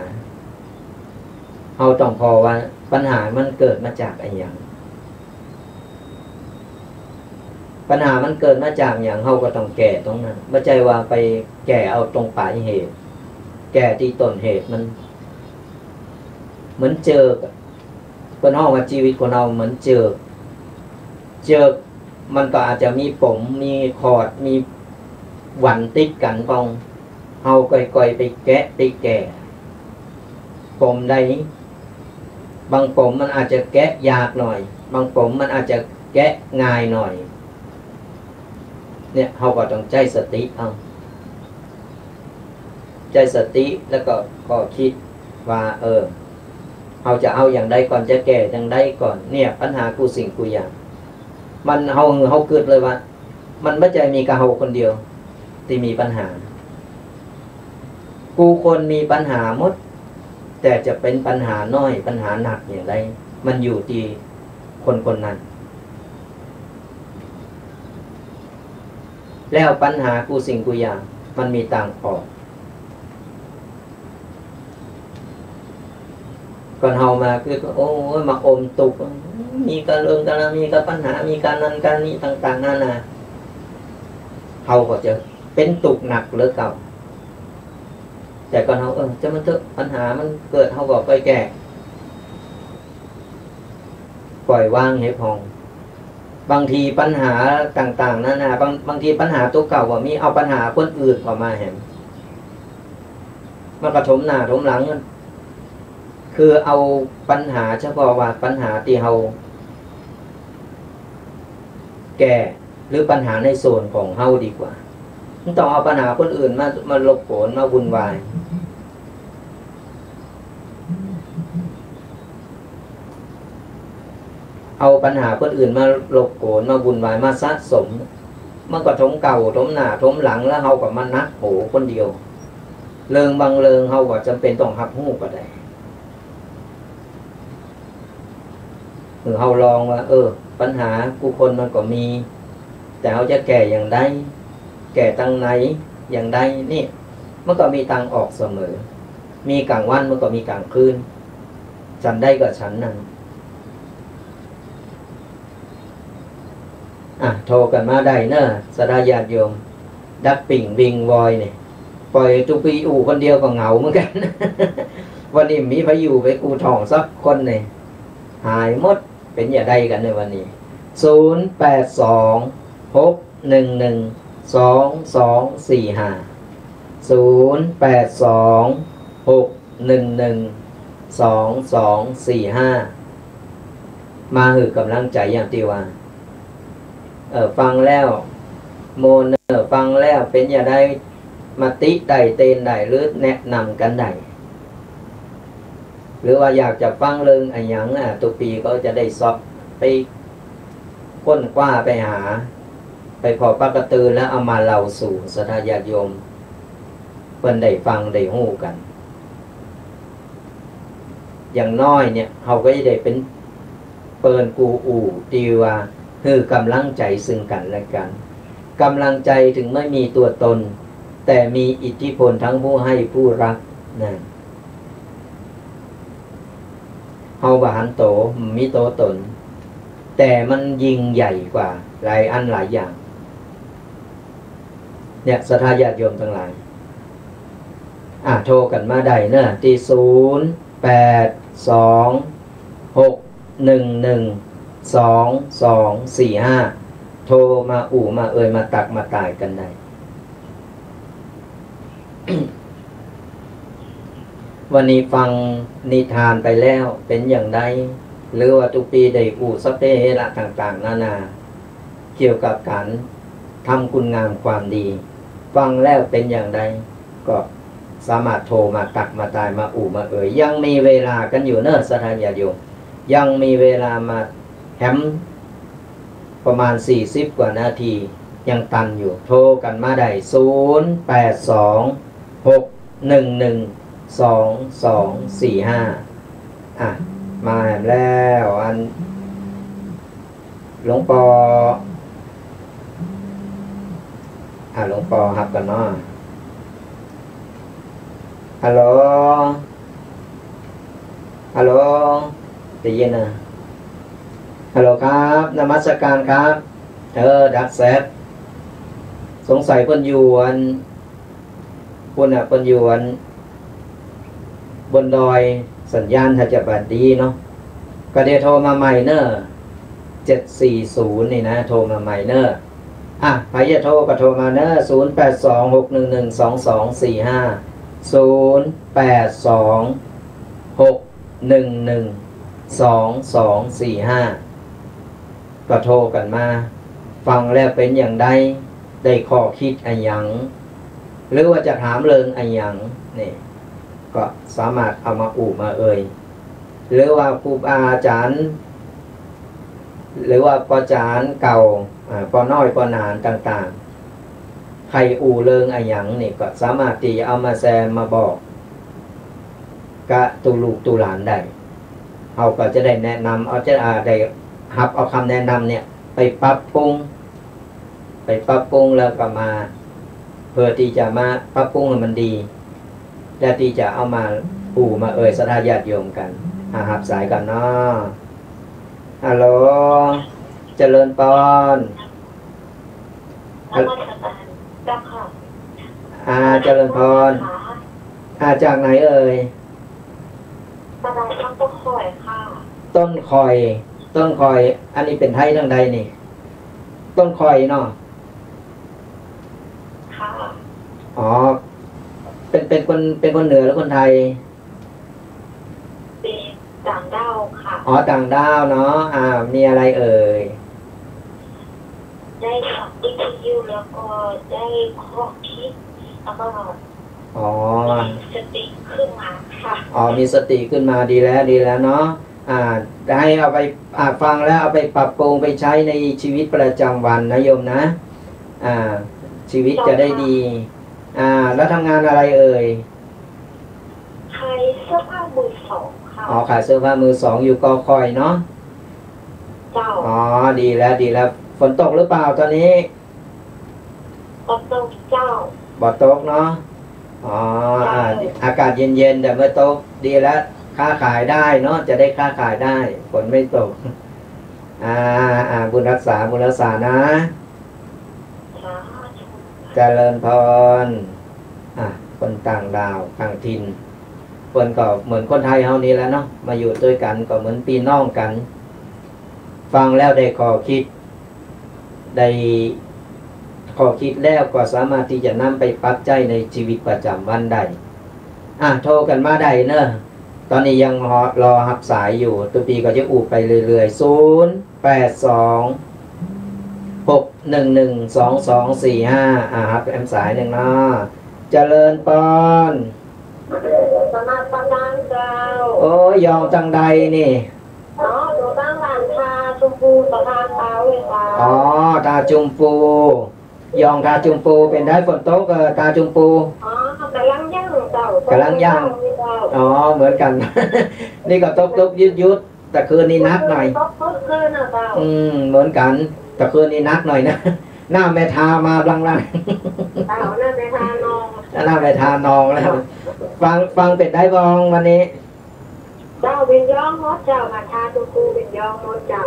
เฮาต้องผ่อว่าปัญหามันเกิดมาจากอะหยัง ปัญหามันเกิดมาจากหยัง เฮาก็ต้องแก้ตรงนั้น บ่ใจ้ว่าไปแก้เอาตรงป๋ายเหตุ แก้ตี้ต้นเหตุมัน เหมือนเจิกอะ เปิ้นฮ้องว่าจีวิตคนเฮาเหมือนเจิก เจิกมันก็อาจจะมีป๋ม มีขอด มีหวันติดกั๋นป้อง เฮาก่อยๆ ไปแกะไปแก้ ป๋มใด บางป๋มมันอาจจะแกะยากหน่อย บางป๋มมันอาจจะแกะง่ายหน่อย เนี่ย เฮาก็ต้องใจ๊สติเอา ใจ๊สติแล้วก็ ก็กึ๊ดว่า เออ เฮาจะเอาอย่างใดก่อน จะแก้อย่างใดก่อน เนี่ย ปัญหากู้สิ่งกู้อย่าง มัน เฮา เฮากึ๊ดเลยว่า มันบ่ใจ้มีก้าเฮาคนเดียวตี้มีปัญหา กู้คนมีปัญหาหมด แต่จะเป๋นปัญหาน้อย ปัญหาหนักอย่างใด มันอยู่ตี้คนคนนั้น แล้วปัญหากู้สิ่งกู้อย่าง มันมีตางออก ก่อนเฮามาคือ โอ้ย มาอมตุ๊กข์ มีกะเริงกะลา มีกะปัญหา มีกะนั้นกะนี้ต่างๆ นานา เฮาก็จะเป๋นตุ๊กข์หนักเหลือเก่า แต่ก่อนเฮา เออ จะมันเถอะ ปัญหามันเกิด เฮาก็ไปแก้ ปล่อยวางเหียพ่อง บางทีปัญหาต่างๆ นานา บาง บางทีปัญหาตั๋วเก่าบ่มี เอาปัญหาคนอื่นเข้ามาแหม มันก็ถมหน้าถมหลังกัน คือเอาปัญหาเฉพาะว่าปัญหาตี้เฮาแก้ หรือปัญหาในส่วนของเฮาดีกว่า บ่ต้องเอาปัญหาคนอื่นมา มารบกวน มาวุ่นวาย เอาปัญหาคนอื่นมารบกวน มาวุ่นวาย มาสะสม มันก็ถมเก่า ถมหน้า ถมหลัง แล้วเฮาก็มาหนักหัวคนเดียว เรื่องบางเรื่องเฮาก็จำเป๋นต้องฮับฮู้ก็ได้ คือเฮาลองว่า เออ ปัญหากู้คนมันก็มี แต่เฮาจะแก้อย่างใด แก้ตางไหน อย่างใด นี่ มันก็มีตางออกเสมอ มีก๋างวัน มันก็มีก๋างคืน ฉันใดก็ฉันนั้น อ่ะ โทรกั๋นมาได้เน่อ ศรัทธาญาติโยม ดักปิ้งวิงวอยนี่ ปล่อยตุ๊กปี๋อู้คนเดียวก็เหงาเหมือนกั๋น วันนี้มีใผอยู่ไปกู้ถ่องสักคนนี่ หายหมด เป๋นจะใดกั๋นในวันนี้ ศูนย์แปดสอง หกหนึ่งหนึ่ง สองสองสี่ห้า ศูนย์แปดสอง หกหนึ่งหนึ่ง สองสองสี่ห้า มาหื้อก๋ำลังใจ๋อย่างตี้ว่า เออ ฟังแล้ว โมเน่อ ฟังแล้วเป๋นจะใด มาติไต่เตียนได้ หรือแนะนำกั๋นได้ หรือว่าอยากจะฟังเรื่องอะหยัง อ่ะ ตุ๊กปี๋ก็จะได้สอบไปค้นคว้าไปหา ไปผ่อปะกะตือแล้วเอามาเล่าสู่ศรัทธาญาติโยมเปิ้นได้ฟังได้ฮู้กั๋น อย่างน้อยเนี่ย เฮาก็จะได้เป๋นเปิ้นกู้อู้ตี้ว่าหื้อก๋ำลังใจ๋ซึ่งกั๋นและกั๋น ก๋ำลังใจ๋ถึงไม่มีตั๋วตน แต่มีอิทธิพลทั้งผู้ให้ผู้รับ นะ เฮาบ่หันโต บ่มีตั๋วตน แต่มันยิ่งใหญ่กว่าหลายอันหลายอย่าง เนี่ย ศรัทธาญาติโยมตังหลาย อ่ะ โทรกั๋นมาได้เน่อ ตี้ ศูนย์แปดสอง หกหนึ่งหนึ่ง สองสองสี่ห้า โทรมาอู้มาเอ่ย มาตักมาต่ายกั๋นได้ วันนี้ฟังนิทานไปแล้วเป๋นอย่างใด หรือว่าตุ๊กปี๋ได้อู้สัพเพเหระต่างๆ นานา เกี่ยวกับก๋านทำคุณงามความดี ฟังแล้วเป๋นอย่างใด ก็สามารถโทรมาตักมาต่าย มาอู้มาเอ่ย ยังมีเวลากั๋นอยู่เน่อ ศรัทธาญาติโยม ยังมีเวลามาแหม ประมาณสี่สิบกว่านาที ยังตันอยู่ โทรกั๋นมาได้ ศูนย์แปดสอง หกหนึ่งหนึ่ง สองสองสี่ห้า อ่ะ มาแหมแล้ว อัน หลวงปอ อ่ะ หลวงปอฮับกั๋นเนาะ ฮัลโหล ฮัลโหล ได้ยินนะ ฮัลโหลครับ นมัสการครับ เออ ดักแซด สงสัยเปิ้นอยู่อัน ปุ้นน่ะ เปิ้นอยู่อัน บนดอย สัญญาณถ้าจะบ่ดีเนาะ ก็เดี๋ยวโทรมาใหม่เน่อ เจ็ดสี่ศูนย์ นี่นะ โทรมาใหม่เน่อ อ่ะ ใผจะโทรก็โทรมาเน่อ ศูนย์แปดสอง หกหนึ่งหนึ่ง สองสองสี่ห้า ศูนย์แปดสอง หกหนึ่งหนึ่ง สองสองสี่ห้า ก็โทรกั๋นมา ฟังแล้วเป๋นอย่างใด ได้ข้อคิดอะหยัง หรือว่าจะถามเรื่องอะหยัง นี่ ก็สามารถเอามาอู้มาเอ่ย หรือว่าครูบาอาจ๋ารย์ หรือว่าป้อจ๋ารย์เก่า อ่า ป้อน้อยป้อหนานต่างๆ ใค่อู้เรื่องอะหยังนี่ ก็สามารถตี้จะเอามาแชร์มาบอก กะตุ๊ลูกตุ๊หลานได้ เฮาก็จะได้แนะนำ เอาจะ อ่า ได้ฮับเอากำแนะนำเนี่ย ไปปรับปรุง ไปปรับปรุงแล้วก็มา เพื่อตี้จะมาปรับปรุงหื้อมันดี และตี้จะเอามาอู้มาเอ่ยศรัทธาญาติโยมกั๋น อ่า ฮับสายก่อนเนาะ ฮัลโหล เจริญปอน นมัสก๋ารเจ้าค่ะ อ่า เจริญปอน ค่ะ อ่า จากไหนเอ่ย ตลาดต้นข่อยค่ะ ต้นข่อย ต้นข่อย อันนี้เป๋นไทยตางใดนี่ ต้นข่อยเนาะ ค่ะ อ๋อ เป๋น เป๋นคน เป๋นคนเหนือหรือคนไทย เป๋นต่างด้าวค่ะ อ๋อ ต่างด้าวเนาะ อ่า มีอะไรเอ่ย ได้ฟังวิทยุแล้วก็ได้ข้อคิด แล้วก็ อ๋อ มีสติขึ้นมาค่ะ อ๋อ มีสติขึ้นมา ดีแล้ว ดีแล้วเนาะ อ่า ได้เอาไป อ่า ฟังแล้วเอาไปปรับปรุงไปใช้ในชีวิตประจำวันนะโยมนะ อ่า ชีวิตจะได้ดี เจ้าค่ะ อ่า แล้วทำงานอะไรเอ่ย ขายเสื้อผ้ามือสองค่ะ อ๋อ ขายเสื้อผ้ามือสองอยู่กอข่อยเนาะ เจ้า อ๋อ ดีแล้ว ดีแล้ว ฝนตกหรือเปล่าตอนนี้ บ่ตกเจ้า บ่ตกเนาะ อ๋อ เจ้า อ่า อากาศเย็นๆ แต่ไม่ตก ดีแล้ว ค้าขายได้เนาะ จะได้ค้าขายได้ ฝนไม่ตก อ่า อ่า บุญรักษา บุญรักษานะ สาธุ เจริญพร อ่ะ คนต่างด้าวต่างถิ่น เปิ้นก็เหมือนคนไทยเฮานี่แหละเนาะ มาอยู่ตวยกั๋นก็เหมือนปี้น้องกั๋น ฟังแล้วได้ข้อคิด ได้ข้อคิดแล้วก็สามารถตี้จะนำไปปรับใจ๊ในชีวิตประจำวันได้ อ่ะ โทรกั๋นมาได้เนาะ ตอนนี้ยังรอ รอฮับสายอยู่ ตุ๊ปี้ก็จะอู้ไปเรื่อยๆ ศูนย์แปดสอง หกหนึ่งหนึ่ง สองสองสี่ห้า อ่า ฮับแอมสายนึ่งเนาะ เจริญปอน นมัสก๋ารเจ้า โอ้ย ยองตางใดนี่ อ๋อ อยู่ตางบ้านท่าจุมปู สะพานปลาเวตา อ๋อ ท่าจุมปู ยองท่าจุมปู เป๋นใดฝนตก เอ่อ ท่าจุมปู อ๋อ ก่ำลังหยั่งเจ้า ก่ำลังหยั่ง เจ้า อ๋อ เหมือนกั๋น นี่ก็ตกๆ หยุดๆ แต่คืนนี้หนักหน่อย ตกๆ คืนน่ะเจ้า อืม เหมือนกั๋น แต่คืนนี้หนักหน่อยนะ น้ำแม่ทามาพลังๆ เจ้า น้ำแม่ทานอง น้ำแม่ทานองแล้ว ฟัง ฟังเป๋นใดบ้องวันนี้ เจ้า เป๋นยองหมดเจ้า มาท่าจุมปูเป๋นยองหมดเจ้า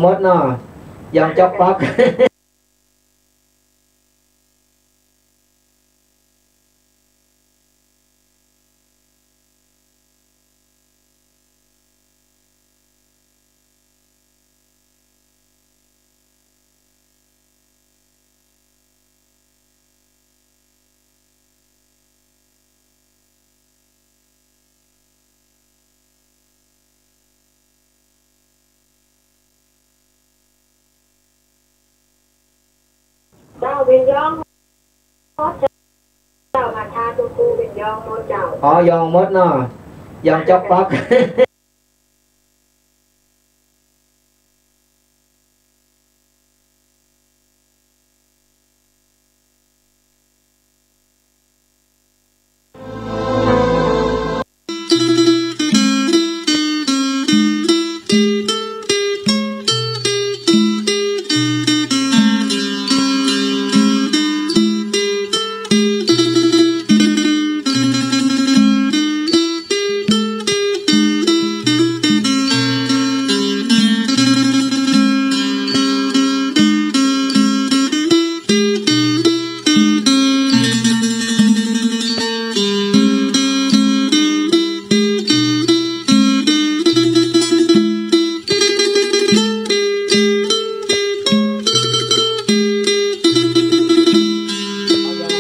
หมดเนาะ ยองจ๊อกป๊อก เจ้า เป๋นยองหมดเจ้า มาทาตุ๊กูเป๋นยองหมดเจ้า อ๋อ ยองหมดเนาะ ยองจ๊อกป๊อก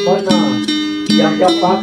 หมดเนาะ ยองจ๊อกป๊อก